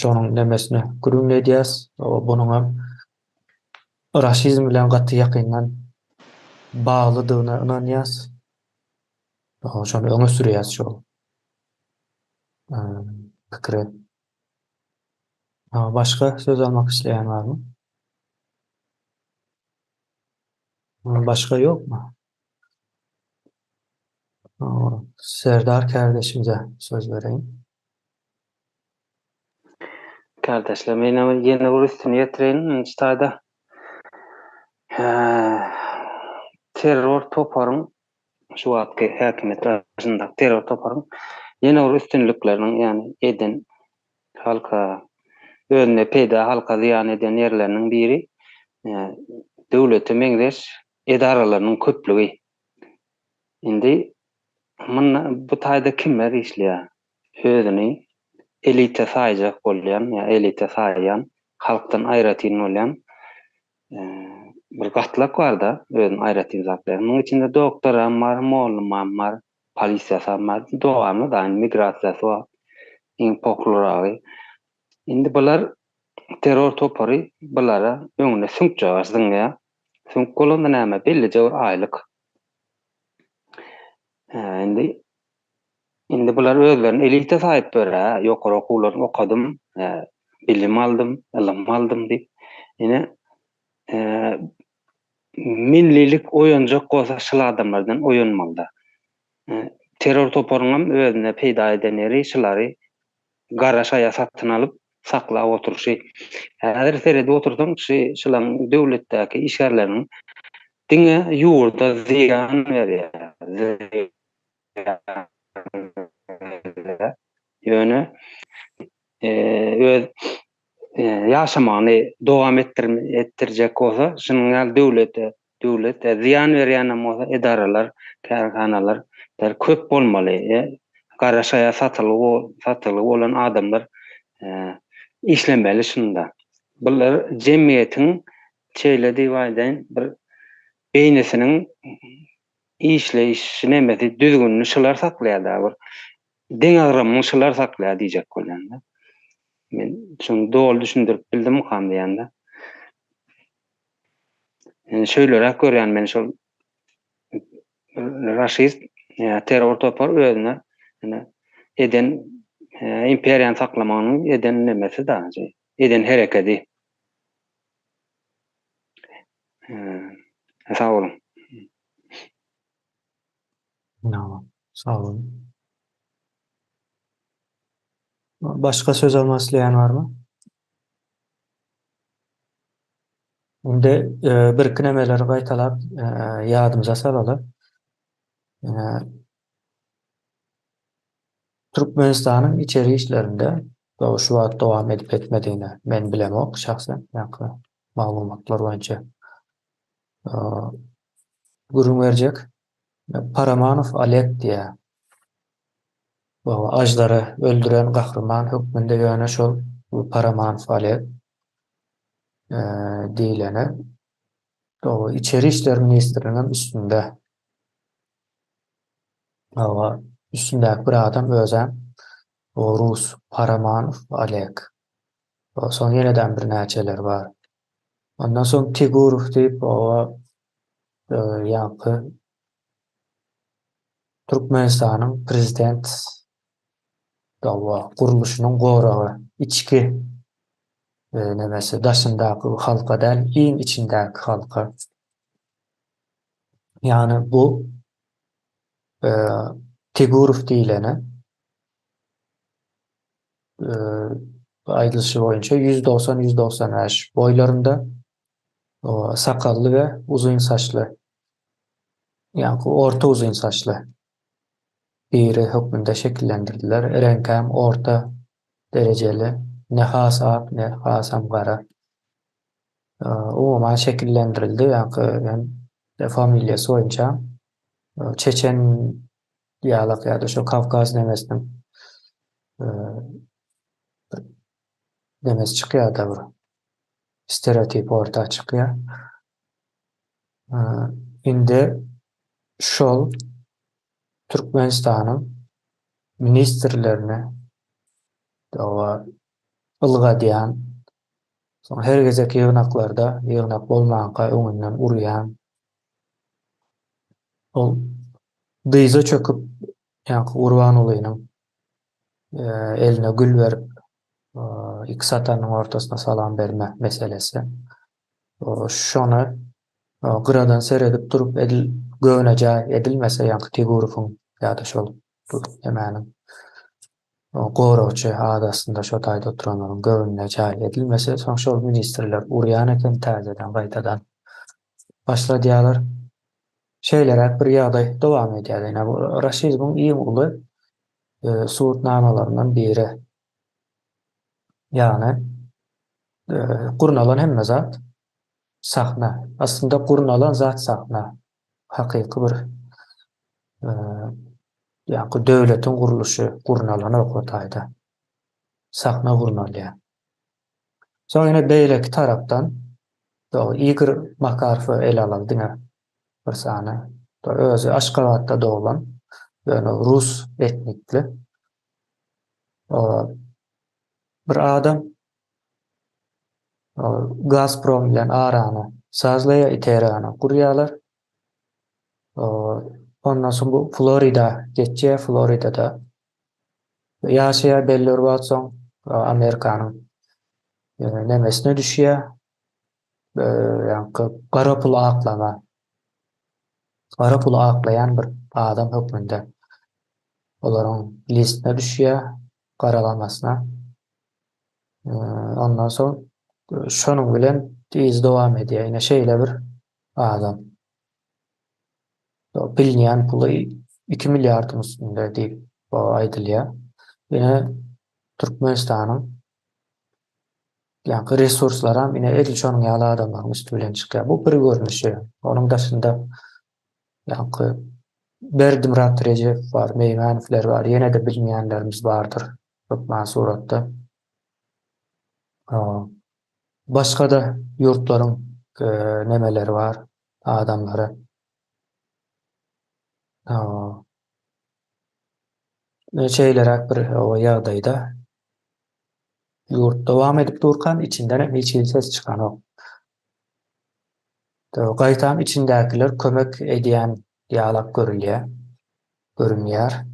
Şonuň nemesine gürrüň edýäs. Bunuň hem raşizm bilen gaty ýakyndan baglydygyna ynanýas. Şony öňe sürýäs şol pikiri. Başga söz almak isleýän barmy? Başga ýokmy? Serdar kärdeşimize söz bereýin. Kardeşler, men ýene bir üstüni ýetireýin şu taýda. Terror toparyň şu wagtky häkimiýet başyndaky terror toparyň ýene bir üstünlikleriniň, ýagny eden halka özüne peýda, halka zyýan eden ýerleriniň biri döwlete meňzeş edaralarynyň köplügi. Indi munda bu taýda kimler işleýär? Özüni elite saýjak bolýan ýa elite saýýan, halkdan aýratyn bolýan bir gatlak bar-da, özüni aýratyn saklaýan. Munuň içinde doktoram bar, mollumam bar, polisiýasam bar, dowamly da, indi migrasiýasy bar, iň pohluragy. Indi bular terror topary bulara öňüne süňkjagaz zyňýar. Süňk bolanda näme, bellije bir aýlyk. Indi Indi bular özlerini elita saýyp ýör-ä, ýokary okuwlaryny okadym, bilim aldym, ylym aldym diýip. Ine, millilik oýanjak bolsa şul adamlardan oýanmalyda. Terror toparyňam özüne peýda eden ýeri şulary gara şaýa satyn alyp saklap oturyşy. Häzir seredip otursaň şu şulaň döwletdäki işgärleriniň diňe ýurda zyýan berýär. Ýöne öz ýaşamagyny dowam etdirjek bolsa, şunuň ýaly döwlete, döwlete zyýan berýänem bolsa edaralar, kärhanalar köp bolmaly. Gara şaýa satylgy, satylgy bolan adamlar işlemeli şunda. Bular jemgyýetiň şeýle diýip aýdaýyn, bir beýnisiniň işleýiş nemesi düzgünini şular saklaýar da bir deňagramyny şular saklaýar diýjek bolýan-da. Men şuny doly düşündirip bildimkam diýýän-de. Yani şöýleräk görýän men şol raşist terror topar özüne eden imperiýany saklamagynyň eden nemesi da eden herekedi. Sag boluň. Sag boluň. Başga söz almak isleýän barmy? Indi birki nemeleri gaýtalap ýadymyza salaly. Türkmenistanyň içeri işlerinde şu wagt dowam edip etmedigini men bilemok şahsen, ýaňky maglumatlar boýunça gürrüň berjek. Paramanow Oleg diýýär. Aždary öldüren gahryman hökmünde ýöne şol Paramanow Oleg diýleni içeri işler ministriniň üstünde Hawa, üstündäki bir adam özem o rus Paramanow Oleg. Soň ýenedem birnäçeleri bar. Ondan soň Tigurow diýip oba ýaňky Türkmenistanyň prezident hawa gurluşynyň goragy içki nemesi daşyndaky halka däl iň içindäki halka. Ýagny bu Tigurow diýleni aýdylyşy boýunça 190 195 boýlarynda sakally we uzyn saçly ýaňky orta uzyn saçly biri hökmünde şekillendirdiler. Reňkem orta derejeli, ne has ak, ne hasam gara. Umuman şekillendirildi, ýaňky hem familiýasy boýunça çeçen ýalak ýa-da şo Kawkaz nemesiniň bir nemesi çykýar-da bir stereotip orta çykýar. Indi şol Türkmenistanyň ministrlerini ylgadýan, soň her gezek ýygnaklarda ýygnak bolmanka öňünden urýan, ol dyza çöküp ýaňky Gurbangulynyň eline gül berip iki satanyň ortasyna salam berme meselesi. Şony gyradan seredip durup edil göwnejaý edilmese ýaňky Tigurowyň ýa-da şol nemäniň goragçy adasynda şo taýda oturanlaryň göwnüne jaý edilmese soň şol ministrler urýan eken täzeden gaýtadan başladýarlar. Şeýleräk bir ýagdaý dowam edýär. Ine bu raşizmiň iň uly subutnamalaryndan biri. Ýagny gurnalan hemme zat sahna. Aslynda gurnalan zat sahna. Hakyky bir ýaňky döwletiň gurluşy gurnalanok o taýda. Sahna gurnalýar. Soň ýene beýleki tarapdan Igor Makarowy ele alaly diňe bir sany. Özi Aşgabatda doglan, ýöne rus etnikli bir adam. Gazprom bilen arany sazlaýar, ITER-ni gurýarlar. Ondan soň bu Florida geçýär, Floridada ýaşaýar belli bir wagt soň Amerikanyň nemesine düşýär. Ýaňky gara pul aklama gara puly aklaýan bir adam hökmünde olaryň listine düşýär, garalamasyna. Ondan soň şonuň bilen yzy dowam edýär. Ine şeýle bir adam. Bilinýän puly 2 milliardyň üstünde diýip aýdylýar. Ine Türkmenistanyň ýaňky resurslaram ine edil şonuň ýaly adamlaryň üsti bilen çykýar. Bu bir görnüşi. Onuň daşynda ýaňky Berdimyrat Rejepow bar, Meýmenowler bar, ýene-de bilmeýänlerimiz bardyr hökman suratda. Başga-da ýurtlaryň nemeleri bar, adamlary. Şeýleräk bir ýagdaýda ýurt dowam edip durkan içinden hem hiç hili ses çykanok. Gaýtam içindäkiler kömek edýän ýalak görülýär, görünýär.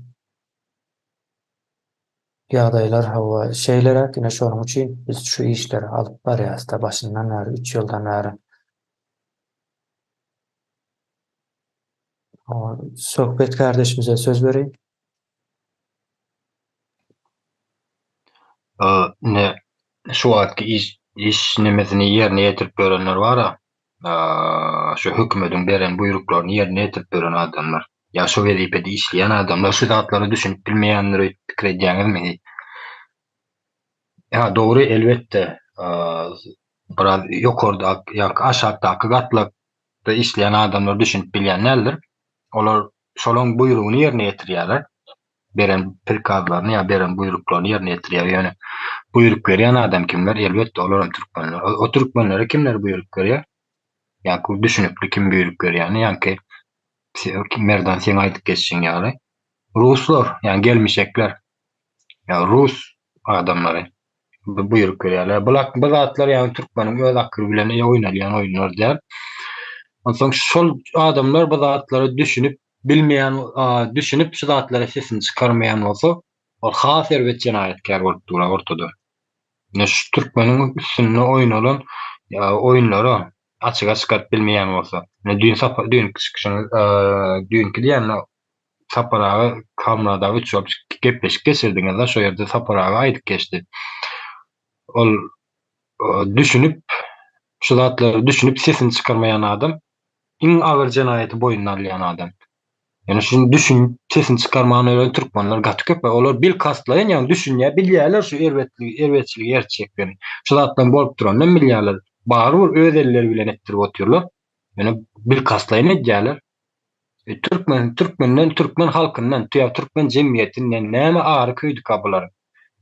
Ýagdaýlar hawa şeýleräk ine şonuň üçin biz şu işleri alyp barýasda başyndan bäri üç ýyldan bäri. Söhbet kardeşimize söz bereýin. Ine, şu wagtky iş iş nemesini ýerine ýetirip ýörenler bar-a, şu hökümediň beren buýruklaryny ýerine ýetirip ýören adamlar ýa şu wezipede işleýän adamlar şu zatlara düşünip bilmeýändir öýdüp pikir edýäňizmi? Ýa dogry, elbetde, biraz ýokardaky ýa aşakdaky gatlakda işleýän adamlar düşünip bilýän däldir. Olar şolaň buýrugyny ýerine ýetirýärler. Beren prikazlaryny ýa beren buýruklaryny ýerine ýetirýär. Ýöne buýruk berýän adam kimler? Elbetde, olaram türkmenler. O türkmenlere kimler buýruk berýär? Ýaňky düşünikli kim buýruk berýäni, ýaňky Merdan seň aýdyp geçişiň ýaly. Ruslar, ýagny gelmişekler. Ýa rus adamlary buýruk berýärler. Bu bu zatlar ýagny türkmeniň öz akyly bilen oýnalýan oýunlar däl. Onsoň şol adamlar bu zatlara düşünip bilmeýän, düşünip şu zatlara sesini çykarmaýan bolsa, ol has erbet jenaýatkär bolup durar ortada. Ine şu türkmeniň üstünde oýnalan oýunlara açyga çykaryp bilmeýän bolsa. Ine düýn sapa düýnki çykyşyňyz, düýnki diýende Sapar aga Halmyrat aga üç bolup gepleşik geçirdiňiz-de, şo ýerde Sapar aga aýdyp geçdi. Ol düşünip, şu zatlara düşünip sesini çykarmaýan adam iň agyr jenaýaty boýnuna alýan adam. Ýöne şuny düşünip sesini çykarman ýören türkmenler gaty köp we olar bilkastlaýyn ýagny düşünýär, bilýärler şu erbetligi, erbetçiligi ertjeklerini. Şu zatlaryň bolup duranynam bilýärler. Barybir öz elleri bilen etdirip otyrlar. Ýöne bilkastlaýyn edýärler. E, türkmen, türkmenden, türkmen halkyndan, ýa türkmen jemgyýetinden näme ary köýdüka bular?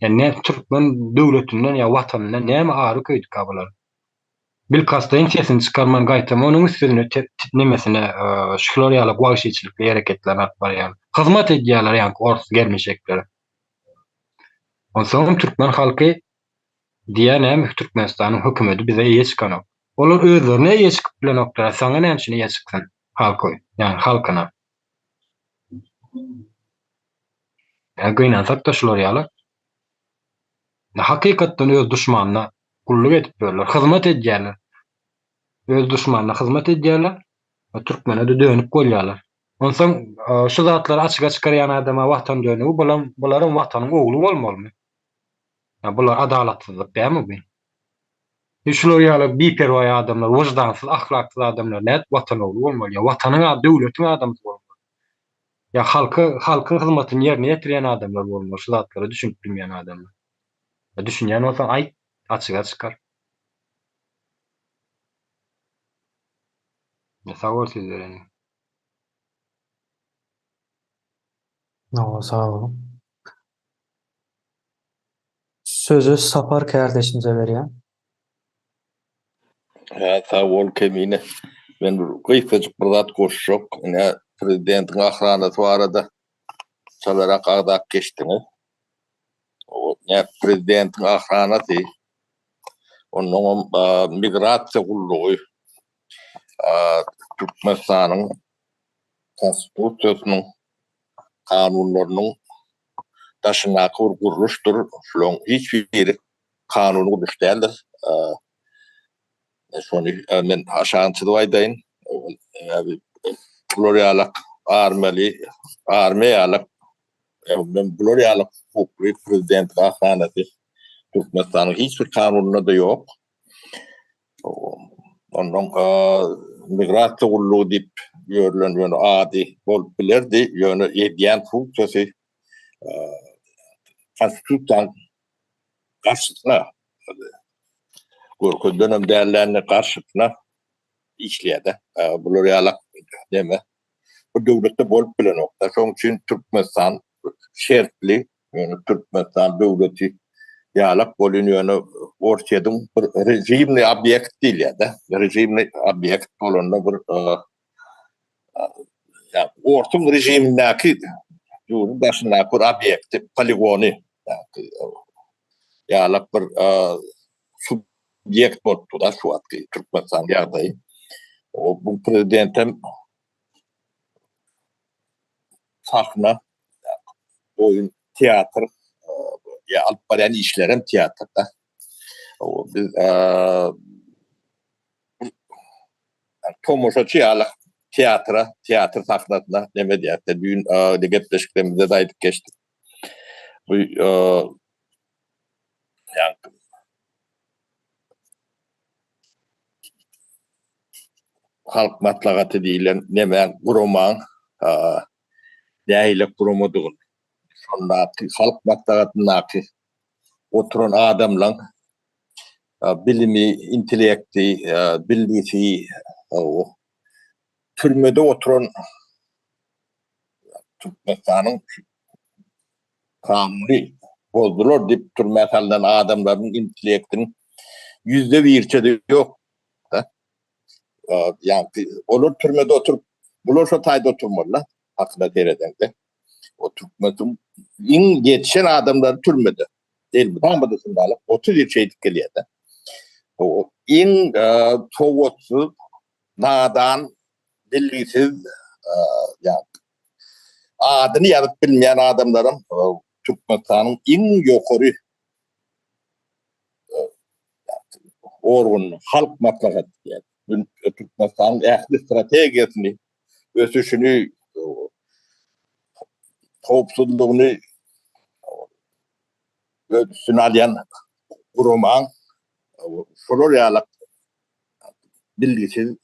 Ýa ne türkmen döwletinden ýa watanyndan näme ary köýdüka bular? Bilkastlaýyn sesini çykarman gaýtam onuň üstüne nemesine e, şular ýaly wagşyçylykly hereketlerini alyp barýar. Hyzmat edýärler ýaňky ors gelmişeklere. Onsoňam türkmen halky diýýär näme Türkmenistanyň hökümeti bize eýe çykanok. Olar özlerine eýe çykyp bilenoklar, saňa näme üçin eýe çyksyn halky, ýagny halkyna. Ýa gynansak-da şular ýaly. Hakykatdan öz duşmanyna gulluk edip ýörler, hyzmat edýärler. Öz duşmanyna hyzmat edýärler we türkmene-de dönük bolýarlar. Onsoň şu zatlary açyga çykarýan adama watan dönügi, bulam bularam watanyň ogly bolmalymy? Ýa bular adalatsyzlyk dälmi bu? E şular ýaly biperwaý adamlar, wyždansyz, ahlaksyz adamlar nädip watan ogly bolmaly? Ýa watanyň, döwletiň adamsy bolmaly? Ýa halka, halkyň hyzmatyny ýerine ýetirýän adamlar bolmaly, şu zatlara düşünip bilmeýän adamlar. Ýa düşünýän bolsaň aýt, açyga çykar. Ýa sag bol söz bereniň. Hawa, sag boluň. Sözi Sapar kärdeşimize berýän. Hä, sag bol Kemine. Men bir gysgajyk bir zat goşjak. Ine, prezidentiň ahranasy barada çalarak agzap geçdiňiz. O ne prezidentiň ahranasy, onnoňam migrasiýa gullugy Türkmenistanyň Konstitusiýasynyň kanunlarynyň daşyndaky bir gurluşdyr. Şularyň hiç biri kanuny gurluş däldir. Şony men aşagyny çyzyp aýdaýyn. Sebäbi bular ýalak armiýaly, armiýa ýalak, men bular ýalak hukukly prezidentiň ahranasy Türkmenistanyň hiç bir kanunynda-da ýok. Ondan migrasiýa gullugy diýip ýörülen ýöne ady bolup bilerdi, ýöne edýän funksiýasy konstitusiýanyň garşysyna görkezilenem dälläni garşysyna işleýär-de. Bular ýalak neme bu döwletde bolup bilenok-da. Şonuň üçin Türkmenistan şertli Ýöne Türkmenistan döwleti ýalak bolýan ýöne Orsýetiň bir režimli obýekt diýilýär-de. Režimli obýekt bolanda bir ýa Orsuň režimindäki ýurduň daşyndaky bir obýekti, poligony ýalak bir subýekt bolup dur-da şu wagtky Türkmenistanyň ýagdaýy. Bu prezidentem sahna, oýun, teatr, ýa alyp barýan işlerem teatrda. Biz tomaşaçy ýaly. teatra, teatr sahnasyna neme diýýär. Düýn gepleşiklerimizde-de aýdyp geçdik. Bu ýaňky Halk maslahaty diýlen neme guramaň nähili guramadygyny, şondaky halk maslahatyndaky oturan adamlaň bilimi, intellekti, bilgisi, türmede oturan Türkmenistanyň kanuny bozdular diýip türmä salnan adamlaryň intellektiniň ýüzde birçe-de ýok. Ýagny olar türmede oturyp, bular şo taýda oturmaly-da, hakyna seredeňde. O türkmeniň iň ýetişen adamlary türmede. Elmydama-da şundalyk 30 ýyl şeýdip gelýär-de. O iň sowatsyz, nadan, bilgisiz, ýagny adyny ýazyp bilmeýän adamlaram Türkmenistanyň iň ýokary organyny, Halk Maslahaty diýýär. Türkmenistanyň ähli strategiýasyny, ösüşini, howpsuzlygyny öz üstüne alýan guramaň şolar ýaly bilgisiz,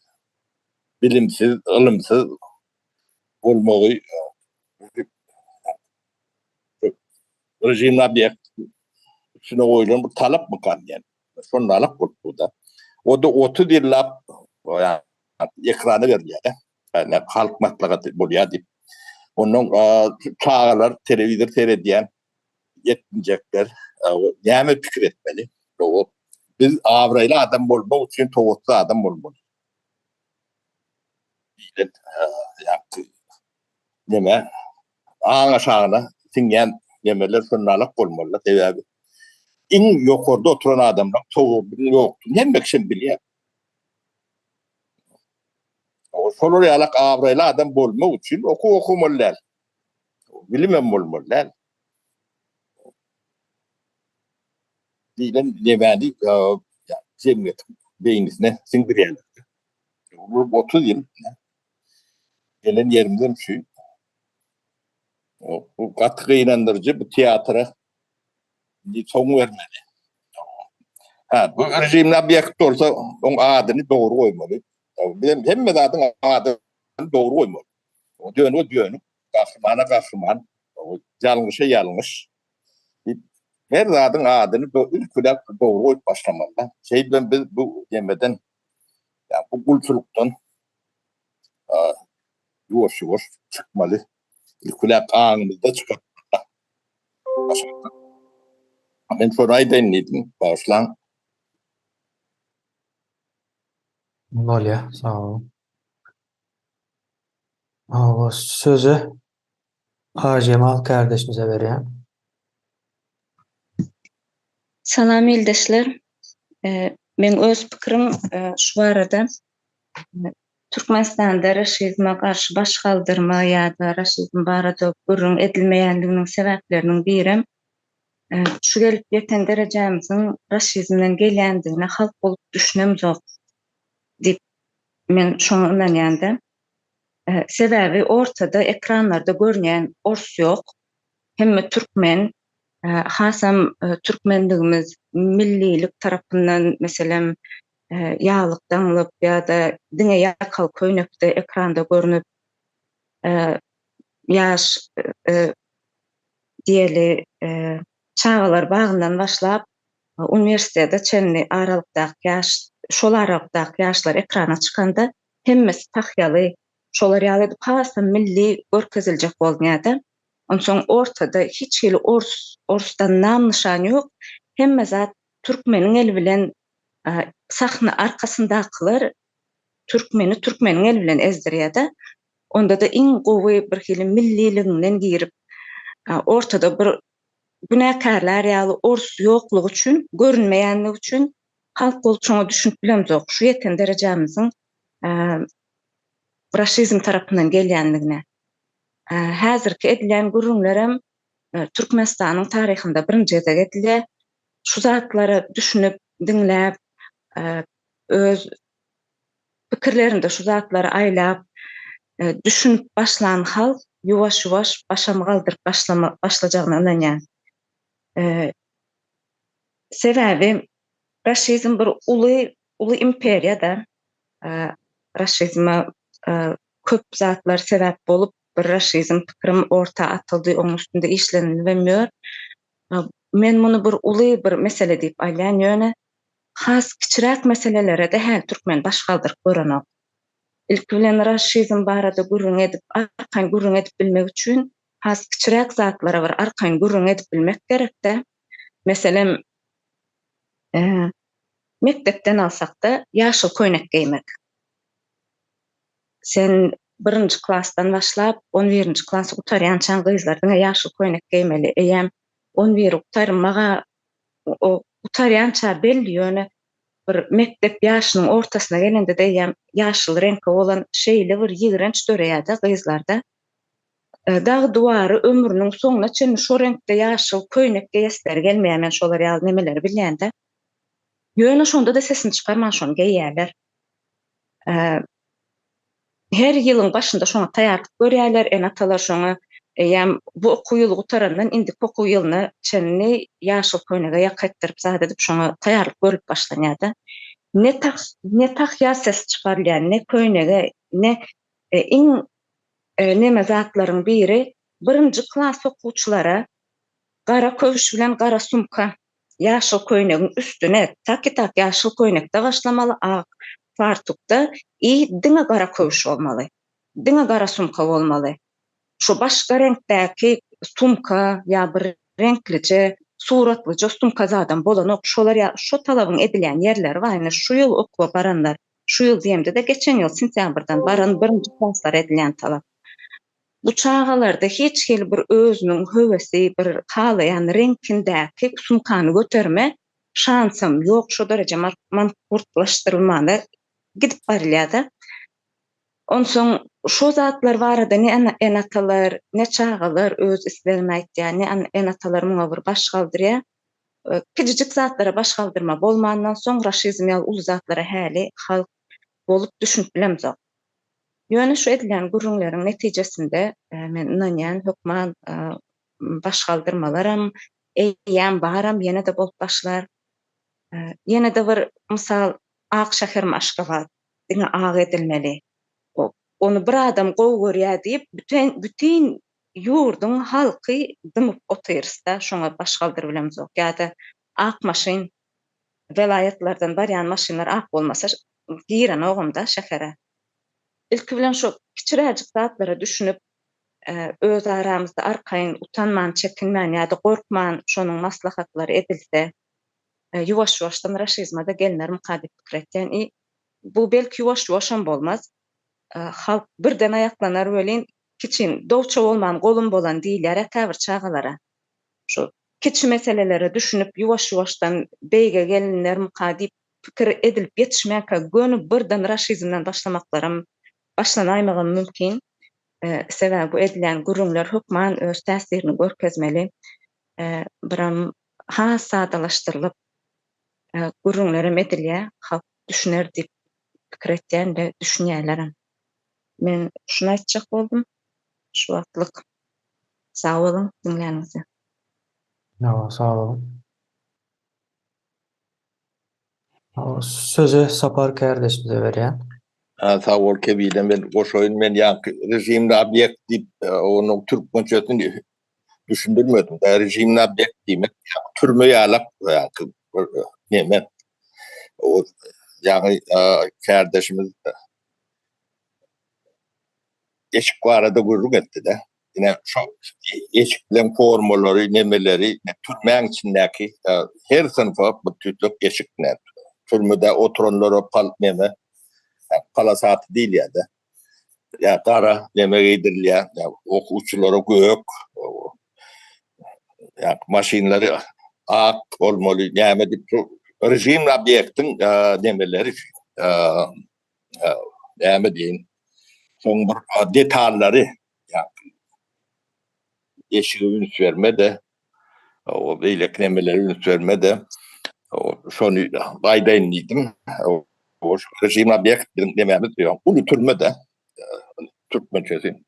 bilimsiz, ylymsyz bolmagy režimli obýekt üstüne goýlan bir talapmykan diýen. Şondalyk bolup bu-da. O-da 30 ýyllap ekrana berilýär-de. Ýagny halk maslahaty bolýar diýip. Ondan çagalar telewizor seredýän ýetginjekler näme pikir etmeli? Biz abraýly adam bolmak üçin sowatly adam bolmaly. Diýlen ýagty neme aň aşagyna siňýän nemeler şondalyk bolmaly. Sebäbi iň ýokarda oturan adamlaryň sowadynyň ýokdugyny hemme kişi bilýär. Şolar ýalak abraýly adam bolmak üçin okuw okamaly däl. Bilimem bolmaly däl. Diýlen nemäni jemgyýetiň beýnisine siňdirýärler. Bu 30 ýyl gelen ýerimizem şu. Bu gaty gynandyryjy bu teatra indi soň bermeli. Ha, bu režimli obýekt bolsa, oň adyny dogry goýmaly. Biz hemme zadyň adyny dogry goýmaly. O dönüge dönük, gahrymana gahryman, ýalňyşa ýalňyş diýip, her zadyň adyny ilki bilen dogry goýup başlamaly. Şeýdibem biz bu nemeden, ýa bu gulçulykdan ýuwaş-ýuwaş çykmaly. Ilki bilen aňymyzda çykyp. Men şony aýdaýyn diýdim, bagyşlaň. Bolýar, sag boluň. Hawa, sözi Ajemal kardeşimize berýän. Salam ildeşler. Meň öz pikirim şu barada. Türkmenistanda raşizme garşy baş galdyrma ýa-da raşizm barada gürrüň edilmeýänliginiň sebäpleriniň birem şu gelip ýeten derejämiziň raşizmden gelýändigine halk bolup düşünemzok diýip men şoňa ynanýan-da. Sebäbi ortada ekranlarda görünýän ors ýok. Hemme türkmen. Hasam türkmenligimiz millilik tarapyndan meselem ýaglyk daňlyp ýa-da diňe ýakaly köýnekde ekranda görnüp ýaş diýeli çagalar bagyndan başlap uniwersitete çenli aralykdaky ýaş şol aralykdaky ýaşlar ekrana çykanda hemmesi tahýaly şolar ýaly edip hasam milli görkeziljek bolunýada. Onsoň ortada hiç hili ors orsdan nam nyşan ýok hemme zat türkmeniň eli bilen sahna arkasyndakylar türkmeni türkmeniň eli bilen ezdirýärde. Onda-da iň gowy bir hili milliligiňden girip, ortada bir günäkärlär ýaly ors ýoklugy üçin, görünmeýänligi üçin halk bolup şoňa düşünip bilemzok, şu ýeten derejämiziň raşizm tarapyndan gelýänligine. Häzirki edilýän gürrüňlerem Türkmenistanyň taryhynda birinji gezek edilýär. Şu zatlara düşünip, diňläp, öz pikirlerinde şu zatlary aýlap, Düşünip başlan halk ýuwaş-ýuwaş başam galdyryp başlama başlajagyna ynanýan. Sebäbi raşizm bir uly uly imperiýa-da. Raşizme köp zatlar sebäp bolup bir raşizm pikirim orta atyldy, onuň üstünde işlenilibem ýör. Men muny bir uly bir mesele diýip alýan, ýöne has kiçiräk meselelere-de häli türkmen baş galdyryp görenok. Ilki bilen raşizm barada gürrüň edip, arkaýyn gürrüň edip bilmek üçin has kiçiräk zatlara bir arkaýyn gürrüň edip bilmek gerekde. Meselem, mekdepden alsak-da, ýaşyl köýnek geýmek. Sen birinji klasdan başlap, on birinji klasy gutarýançaň gyzlar diňe ýaşyl köýnek geýmeli. Eýýäm on biri gutarmaga o gutarýança belli, ýöne bir mekdep ýaşynyň ortasyna gelende-de eýýäm ýaşyl reňke bolan şeýle bir ýigrenç döreýär-de gyzlarda. Dag-duwary ömrüniň soňuna çenli şo reňkde ýaşyl köýnek geýesleri gelmeýär, men şolar ýaly nemeleri bilýän-de. Ýöne şonda-da sesini çykarman şony geýýärler. Her ýylyň başynda şoňa taýýarlyk görýärler, ene-atalar şoňa eýýäm bu okuw ýyly gutarandan indiki okuw ýylyna çenli ýaşyl köýnege ýaka etdirip zat edip şoňa taýýarlyk görlüp başlanýar-da. Ne tah ne tahýa ses çykarylýar, ne köýnege, ne iň neme zatlaryň biri birinji klas okuwçylara gara köwüş bilen gara sumka Ýaşyl köýnegiň üstüne taki-tak ýaşyl köýnekde başlamaly, ak fartukda i diňe gara köwüş bolmaly. Diňe gara sumka bolmaly. Şo başga reňkdäki sumka ýa bir reňklije, suratlyja sumka zadam bolanok. Şolar ýa şo talabyň edilýän ýerleri bar. Indi şu ýyl okuwa baranlar, şu ýyl diýemde-de geçen ýyl sentýabrdan baran birinji klaslara edilýän talap. Bu çagalarda hiç hili bir özüniň höwesi, bir halaýan reňkindäki sumkany göterme şansam ýok, şo dereje mankurtlaşdyrylmana gidip barylýar-da. Onsoň şo zatlar barada ne ene-atalar, ne çagalar öz islegini aýtýar, ne ene-atalar muňa bir baş galdyrýar. Kiçijik zatlara baş galdyrma bolmandan soň raşizm ýaly uly zatlara häli halk bolup düşünip bilemzok. Ýöne şu edilýän gürrüňleriň netijesinde men ynanýan hökman baş galdyrmalaram eýýäm baram ýene-de bolup başlar. Ýene-de bir mysal ak şäherim Aşgabat diňe ak edilmeli. Ony bir adam gowy görýär diýip bütin bütin ýurduň halky dymyp otyrysda şoňa baş galdyrybilemzok ýa-da ak maşyn welaýatlardan barýan maşynlar ak bolmasa girenogam-da şähere. Ilki bilen şo kiçiräjik zatlara düşünip, öz aramyzda arkaýyn utanman, çekinmän ýa-da gorkman şonuň maslahatlary edilse, ýuwaş-ýuwaşdan raşizme-de gelnermika diýip pikir etýän. I bu belki ýuwaş-ýuwaşam bolmaz. Halk birden aýaklanar welin, kiçin, dowça bolman golum bolan diýilýär-ä käbir çagalara. Şu kiçi meselelere düşünip, ýuwaş-ýuwaşdan beýige gelinermika diýip pikir edilip ýetişmänkä göni birden raşizmden başlamaklaram başlanaýmagam mümkin. Sebäbi bu edilýän gürrüňler hökman öz täsirini görkezmeli. Biram has sadalaşdyrylyp gürrüňlerem edilýär. Halk düşüner diýip pikir etýän we düşünýärlerem. Men şuny aýtjak boldum şu wagtlyk. Sag boluň diňläniňize. Hawa, sag boluň. Sözi Sapar kärdeşimize berýän. Ha, sag bol Kebile, men goşaýyn, men ýaňky režimli obýekt diýip, onuň türkmençesini düşündirmedim. Da režimli obýekt diýmek, türme ýalak, ýaňky neme. O ýaňy kärdeşimiz eşik barada gürrüň etdi-de. Ine şo eşikleň formalary, nemeleri, türmäň içindäki her synpa bir tüýtlek eşik ne. Türmede oturanlara pal neme palasaty diýilýär-de. Ýa gara neme geýdirilýär, ýa okuwçylara gök, ýa maşynlary ak bolmaly, näme diýip şu režim obýektiň nemeleri näme diýin, soň bir detallary eşige üns berme-de, o beýleki nemelere üns berme-de, şony aýdaýyn diýdim. O režim obýekt biziň nemämiz ýok. Uly türme-de. Türkmençesi.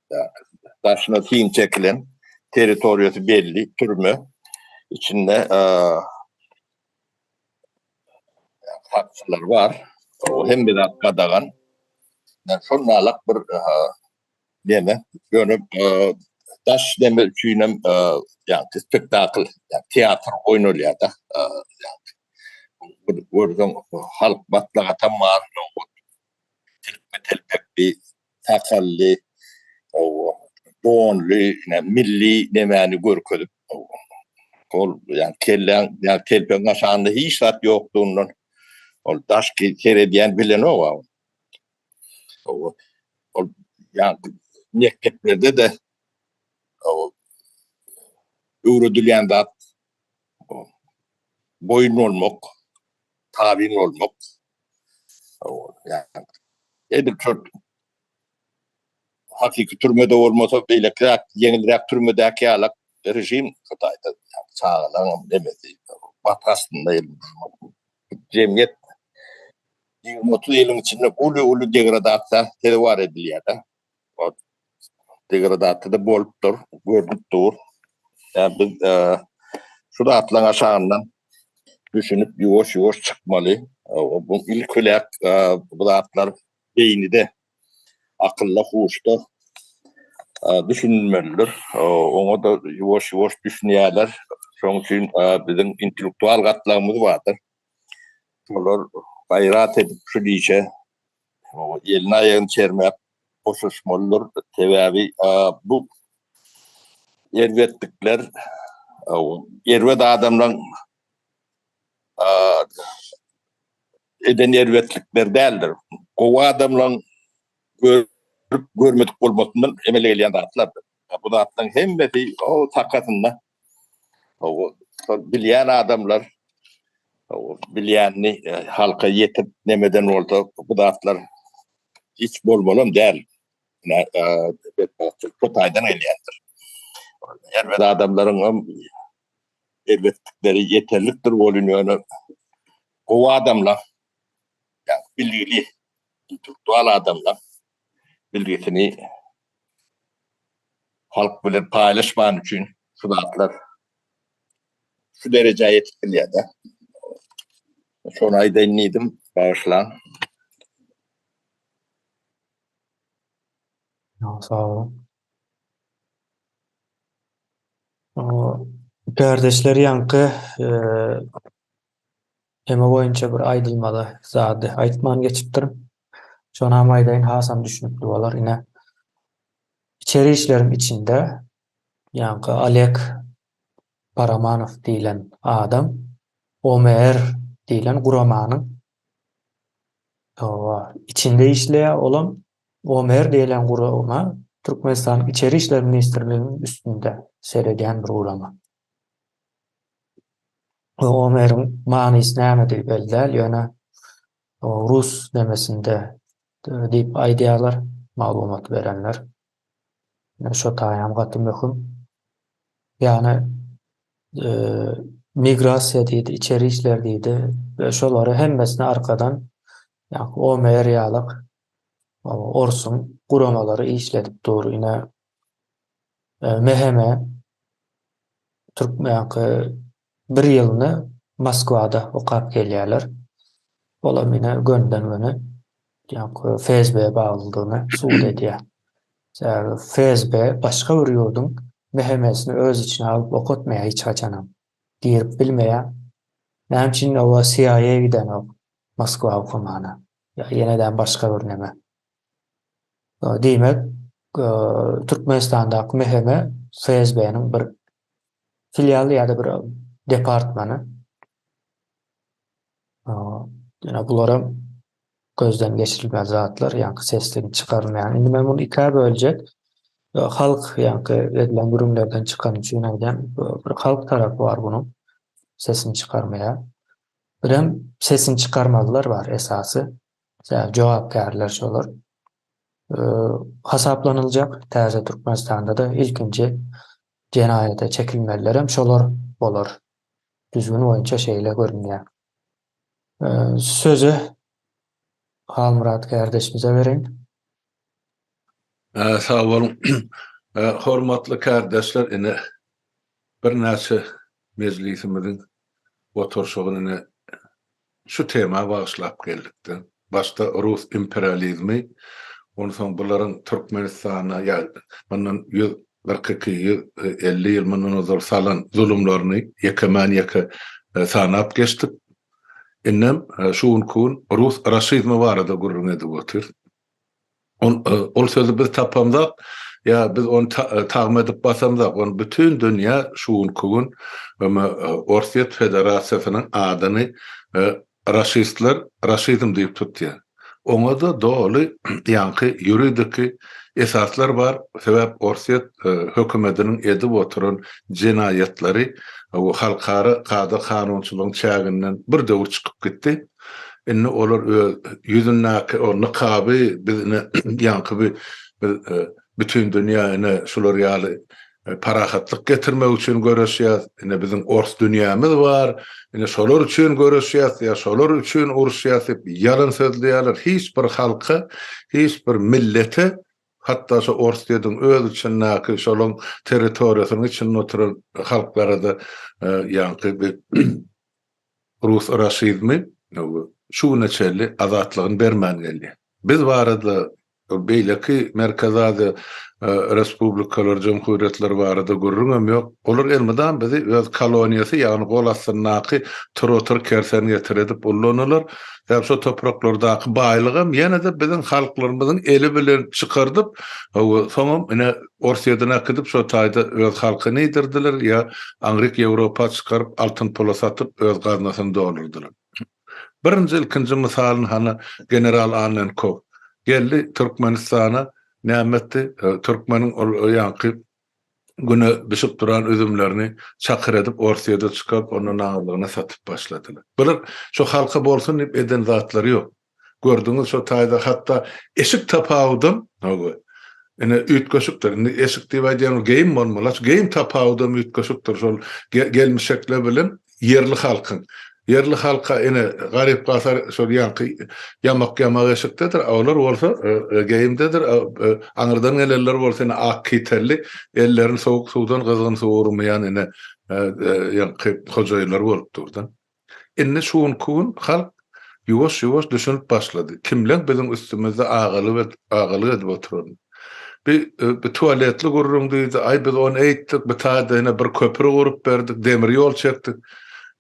Daşyna sim çekilen, territoriýasy belli türme. Içinde sakçylar bar. O hemme zat gadagan. Şol nalak bir neme, ýöne daş neme üçinem ýagny spektakl, teatr oýnalýar-da. Görseň halk maslahatam bar, silkme telpekli, sakally, donly, milli nemäni görkezip, ol ýagny kelläň, ýagny telpegiň aşagynda hiç zat ýokdugyndan ol daşky seredýän bilenok. Ol ýagny mekdeplerde-de öwredilýän zat boýun bolmak, tabyn bolmak. Ýagny edil şol hakyky türmede bolmasa beýlekiräk, ýeňilräk türmedäki ýalak režim Hytaýda çagalaryň nemesi basyk astynda jemgyýet 20-30 ýylyň içinde uly-uly degradasiýa sezewar edilýär-de. Degradasiýa-da bolupdyr, görnüp dur. Ýa biz şu zatlaryň aşagyndan düşünip ýuwaş-ýuwaş çykmaly. Bu ilk bilen bu zatlar beýnide, akylda, huşda düşünilmelidir. Oňa-da ýuwaş-ýuwaş düşünýärler. Şonuň üçin biziň intellektual gatlagymyz bardyr. Şolar gaýrat edip şu işe elini aýagyny çermäp goşuşmalydyr. Sebäbi bu erbetlikler erbet adamlaryň eden erbetlikleri däldir. Gowy adamlaryň görüp görmedik bolmasyndan emele gelýän zatlardyr. Bu zatlaryň hemmesi o sakasynda bilýän adamlar bilýänini halka ýetirip nemeden bolsa bu zatlar hiç bolmalam däl. Betbagtçylyk bu taýdan gelýändir. Erbet adamlaryň hem erbetlikleri ýeterlikdir welin ýöne gowy adamlar ýa bilgili intellektual adamlar bilgisini halk bilen paýlaşman üçin şu zatlar şu derejä ýetip bilýär-de. Şony aýdaýyn diýdim, bagyşlaň. Sag boluň. Kärdeşler ýaňky tema boýunça bir aýdylmaly zady aýtman geçipdirin. Şonam aýdaýyn hasam düşnükli bolar. Ine, içeri işleriň içinde ýaňky Oleg Paramanow diýlen adam OMR diýlen guramanyň içinde işleýär. Olam OMR diýlen gurama Türkmenistanyň Içeri işler ministrliginiň üstünde seredýän bir gurama. OMR-iň manysy nämedigi belli däl, ýöne rus nemesinde diýip aýdýarlar maglumat berenler. Şo taýam gaty möhüm. Ýagny migrasiýa diýdi, içeri işler diýdi we şolary hemmesini arkadan ýagny OMR ýalak orsuň guramalary işledip dur. Ine MHM türkmenki bir ýylyny Moskwada okap gelýärler. Olam ine gönden-göni ýaňky FSB baglydygyny subut edýär. Sebäbi FSB başga bir ýurduň MHM-sini öz içine alyp okatmaýar hiç haçanam. Girip bilmeýär. Näme üçin oba CIA gidenok Moskwa okamana? Ýa ýenedem başga bir neme. Diýmek, Türkmenistandaky MHM FSB-niň bir filialy ýa-da bir departmany. Ýöne bularam gözden geçirilmeli zatlar, ýaňky sesligiň çykarylmaýan. Indi men muny ikä böljek. Halk ýaňky edilen gürrüňlerden çykany üçin aýdýan, bir halk tarapy bar bunuň sesini çykarmaýar. Birem sesini çykarmalylar bar esasy. Sebäbi jogapkärler şolar. Hasaplanyljak täze Türkmenistanda-da ilkinji jenaýata çekilmelilerem şolar bolar. Düzgün boýunça şeýle görünýär. Sözi Halmyrat kärdeşimize bereýin. Sag boluň. Hormatly kärdeşler, ine birnäçe mejlisimiziň oturyşygyny ine şu tema bagyşlap geldik-de. Başda rus imperializmi, onsoň bularyň Türkmenistana ýa mundan 142, 150 ýyl mundan ozal salan zulumlaryny ýekemän-ýeke sanap geçdik. Indem şu günki gün rus raşizmi barada gürrüň edip otyrys. Ol sözi biz tapamzak, ýa biz ony tagma edip basamzak, ony bütin dünýä şu günki gün Orsýet Federasiýasynyň adyny raşistler raşizm diýip tutýar. Oňa-da doly ýaňky ýuridiki esaslar bar, sebäp Orsýet hökümediniň edip oturan jenaýatlary halkara kada-kanunçylygyň çäginden bir döwür çykyp gitdi. Indi olar öz ýüzündäki o nykaby biz ine ýaňky bi biz bütin dünýä ine şular ýaly parahatlyk getirmek üçin göreşýäs, ine biziň ors dünýämiz bar, ine şolar üçin göreşýäs ýa şolar üçin uruşýas diýip ýalan sözleýärler. Hiç bir halka, hiç bir millete hatda şo Orsýetiň öz içindäki şolaň territoriýasynyň içinde oturan halklara-da ýaňky bi Rus raşizmi şu güne çenli azatlygyny bermän gelýär. Biz barada, beýleki Merkezi Aziýa respublikalary, jumhuriýetleri barada gürrüňem ýok. Olar elmydam bizi öz koloniýasy, ýagny gol astyndaky tur-otur kersen getir edip ullanylar. Sebäbi şo topraklardaky baýlygam ýene-de biziň halklarymyzyň eli bilen çykardyp, soňam ine Orsýeden äkidip şo taýda öz halkyny iýdirdiler ýa aňryk Ýewropa çykaryp altyn pula satyp öz gaznasyny doldurdylar. Birinji ilkinji mysalyny hany general Annenkow geldi Türkmenistana näme etdi türkmeniň ol ýaňky güne bişip duran üzümlerini çakyr edip Orsýede çykaryp ondan aňyrlygyna satyp başladylar. Bular şo halka bolsun diýip eden zatlary ýok. Gördüňiz şo taýda hatda eşik tapawudam hawa ine üýtgeşikdir. Indi eşik diýip aýdýan ol geýim bolmaly. Şu geýim tapawudam üýtgeşikdir şol gelmişekler bilen ýerli halkyň. Ýerli halka ine garyp-gasar şol ýaňky ýamak-ýamak eşikdedir, a olar bolsa geýimdedir. Aňyrdan gelenler bolsa ine ak kitelli, ellerini sowuk suwdan gyzgyn suwa urmaýan ine ýaňky hojaýynlar bolup dur-da. Indi şu günki gün halk ýuwaş-ýuwaş düşünip başlady, kimleň biziň üstümizde agalyk agalyk edip oturanyny. Bi bi tualetli gürrüň diýdi, aý biz ony eýtdik, bi taýda ine bir köpri gurup berdik, demir ýol çekdik.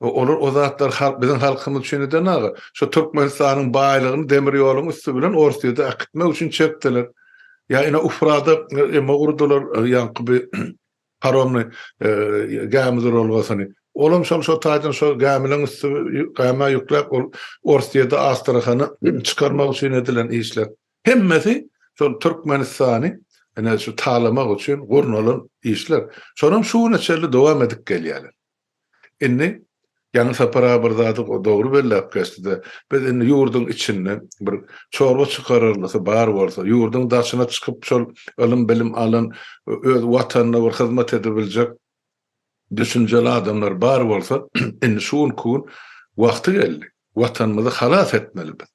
Olar o zatlary halk biziň halkymyz üçin eden aga. Şo Türkmenistanyň baýlygyny demir ýoluň üsti bilen Orsýede äkitmek üçin çekdiler. Ýa ine Ufrada eme gurdular, ýaňky bi paromny gämi duralgasyny. Olam şol şo taýdan şo gämileň üsti gämä ýükläp ol Orsýede Astrahana çykarmak üçin edilen işler. Hemmesi şol Türkmenistany ine şu talamak üçin gurnalan işler. Şonam şu güne çenli dowam edip gelýärler. Indi ýaňy Sapar aga bir zady dogry belläp geçdi-de, biz indi ýurduň içinde bir çorba çykararlysy bar bolsa, ýurduň daşyna çykyp şol ylym-bilim alan, öz watanyna bir hyzmat edebiljek düşünjeli adamlar bar bolsa, indi şu günki gün wagty geldi. Watanymyzy halas etmeli biz.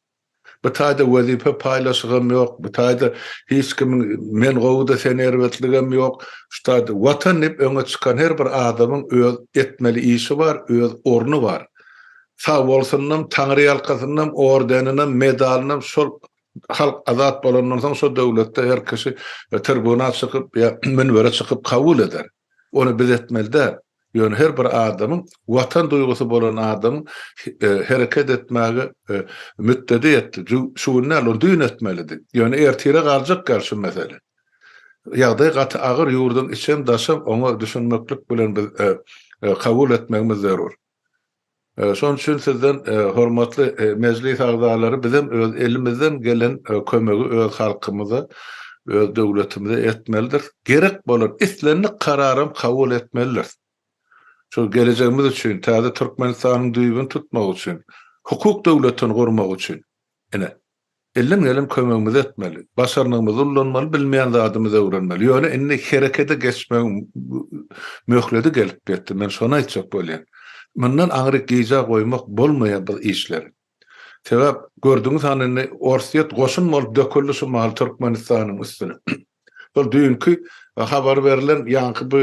Bu taýda wezipe paýlaşygam ýok, bu taýda hiç kimiň men gowy-da sen erbetligem ýok. Şu taýda Watan diýip öňe çykan her bir adamyň öz etmeli işi bar, öz orny bar. Sag bolsunynam, taňryýalkasynam, ordeninem, medalynam şol halk azat bolandan soň şo döwletde her kişi tribuna çykyp ýa münbere çykyp kabul eder. Ony biz etmeli däl. Ýöne her bir adamyň Watan duýgusy bolan adamyň hereket etmäge mütdedi ýetdi. Şu gün däl, ony düýn etmelidi. Ýöne ertire galjak ýaly şu mesele. Ýagdaý gaty agyr, ýurduň içem, daşam oňa düşünmeklik bilen biz kabul etmegimiz zerur. Şonuň üçin sizden hormatly Mejlis agzalary bizem öz elimizden gelen kömegi öz halkymyza, öz döwletimize etmelidiris. Gerek bolan islendik kararam kabul etmelidiris. Şu gelejegimiz üçin, täze Türkmenistanyň düýbüni tutmak üçin, hukuk döwletini gurmak üçin. Ine, Elden gelen kömegimizi etmeli. Başarnygymyzy ullanmaly, bilmeýän zadymyzy öwrenmeli. Ýöne indi herekete geçmegiň möhledi gelip ýetdi. Men şony aýtjak bolýan. Mundan aňryk gijä goýmak bolmaýar bu işleri. Sebäp gördüňiz hany indi Orsýet goşun bolup döküldi şu mahal Türkmenistanyň üstüne. Şol düýnki habar berlen ýaňky bu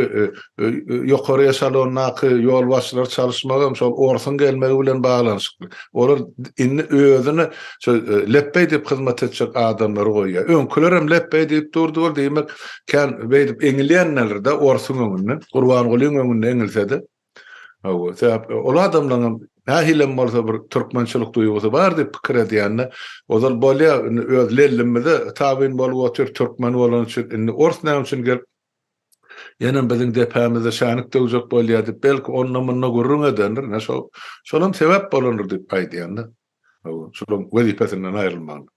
ýokary eşalondaky ýolbaşçylary çalyşmagam şol orsuň gelmegi bilen baglanyşykly. Olar indi özüne şo lepbeý diýip hyzmat etjek adamlary goýýar. Öňkülerem lepbeý diýip durdy ol diýmek kän beýdip eňilýän däldir-de orsuň öňünde, Gurbangulyň öňünde eňilse-de. Hawa, sebäp ol adamlaryň nähilem bolsa bir türkmençilik duýgusy bar diýip pikir edýän-de, ozal bolýar, indi öz lellimize tabyn bolup otyr, türkmen bolany üçin, indi ors näme üçin gelip, ýenem biziň depämizde şänik döwjek bolýar diýip, belki onda-munda gürrüň edendir, ine şol, şolam sebäp bolandyr diýip aýdýan-da. Hawa, şolaryň wezipesinden aýrylmagyna.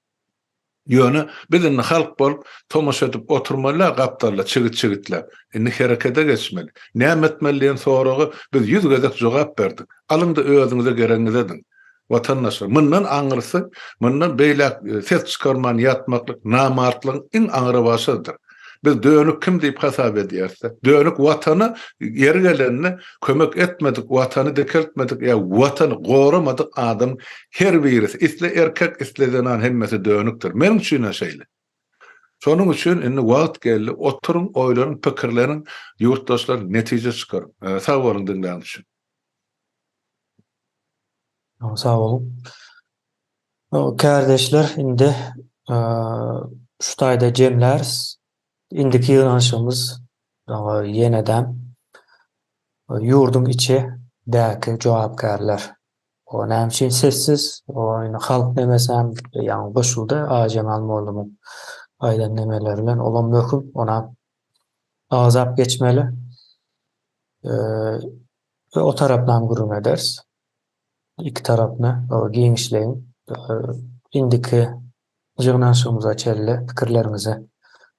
Ýöne biz indi halk bolup tomaşa edip oturmaly-a gapdalda çigit çigitläp. Indi herekete geçmeli. Näme etmeli diýen soraga biz ýüz gezek jogap berdik. Alyň-da özüňize geregiňizi ediň. Watandaşlar, mundan aňyrsy, mundan beýläk ses çykarman ýatmaklyk namartlygyň iň aňrybaşydyr. Biz dönük kim diýip hasap edýäris-de? Dönük Watana ýeri gelende kömek etmedik, Watany dikeltmedik ýa Watany goramadyk adam her birisi, isle erkek, isle zenan hemmesi dönükdir. Meniň üçin-ä şeýle. Şonuň üçin indi wagt geldi, oturyň, oýlanyň, pikirleniň, ýurtdaşlar, netije çykaryň. Sag boluň diňläniňiz üçin. Sag boluň. Kärdeşler indi şu taýda jemläris. Indiki ýygnanyşygymyz ýenedem ýurduň içi däki jogapkärler. O näme üçin sessiz? O indi halk nemesem ýaňy goşuldy Aýjemal mollumyň aýdan nemeleri bilen olam möhüm onam agzap geçmeli. O tarapynam gürrüň ederis. Iki tarapyna giňişleýin indiki ýygnanyşygymyza çenli pikirleriňizi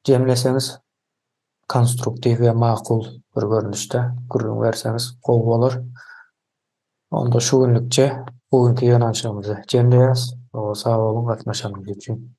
jemleseňiz, konstruktiw we makul bir görnüşde gürrüň berseňiz gowy bolar. Onda şu günlükçe bu günki ýygnanyşygymyzy jemleýäs. Sag boluň gatnaşanyňyz üçin.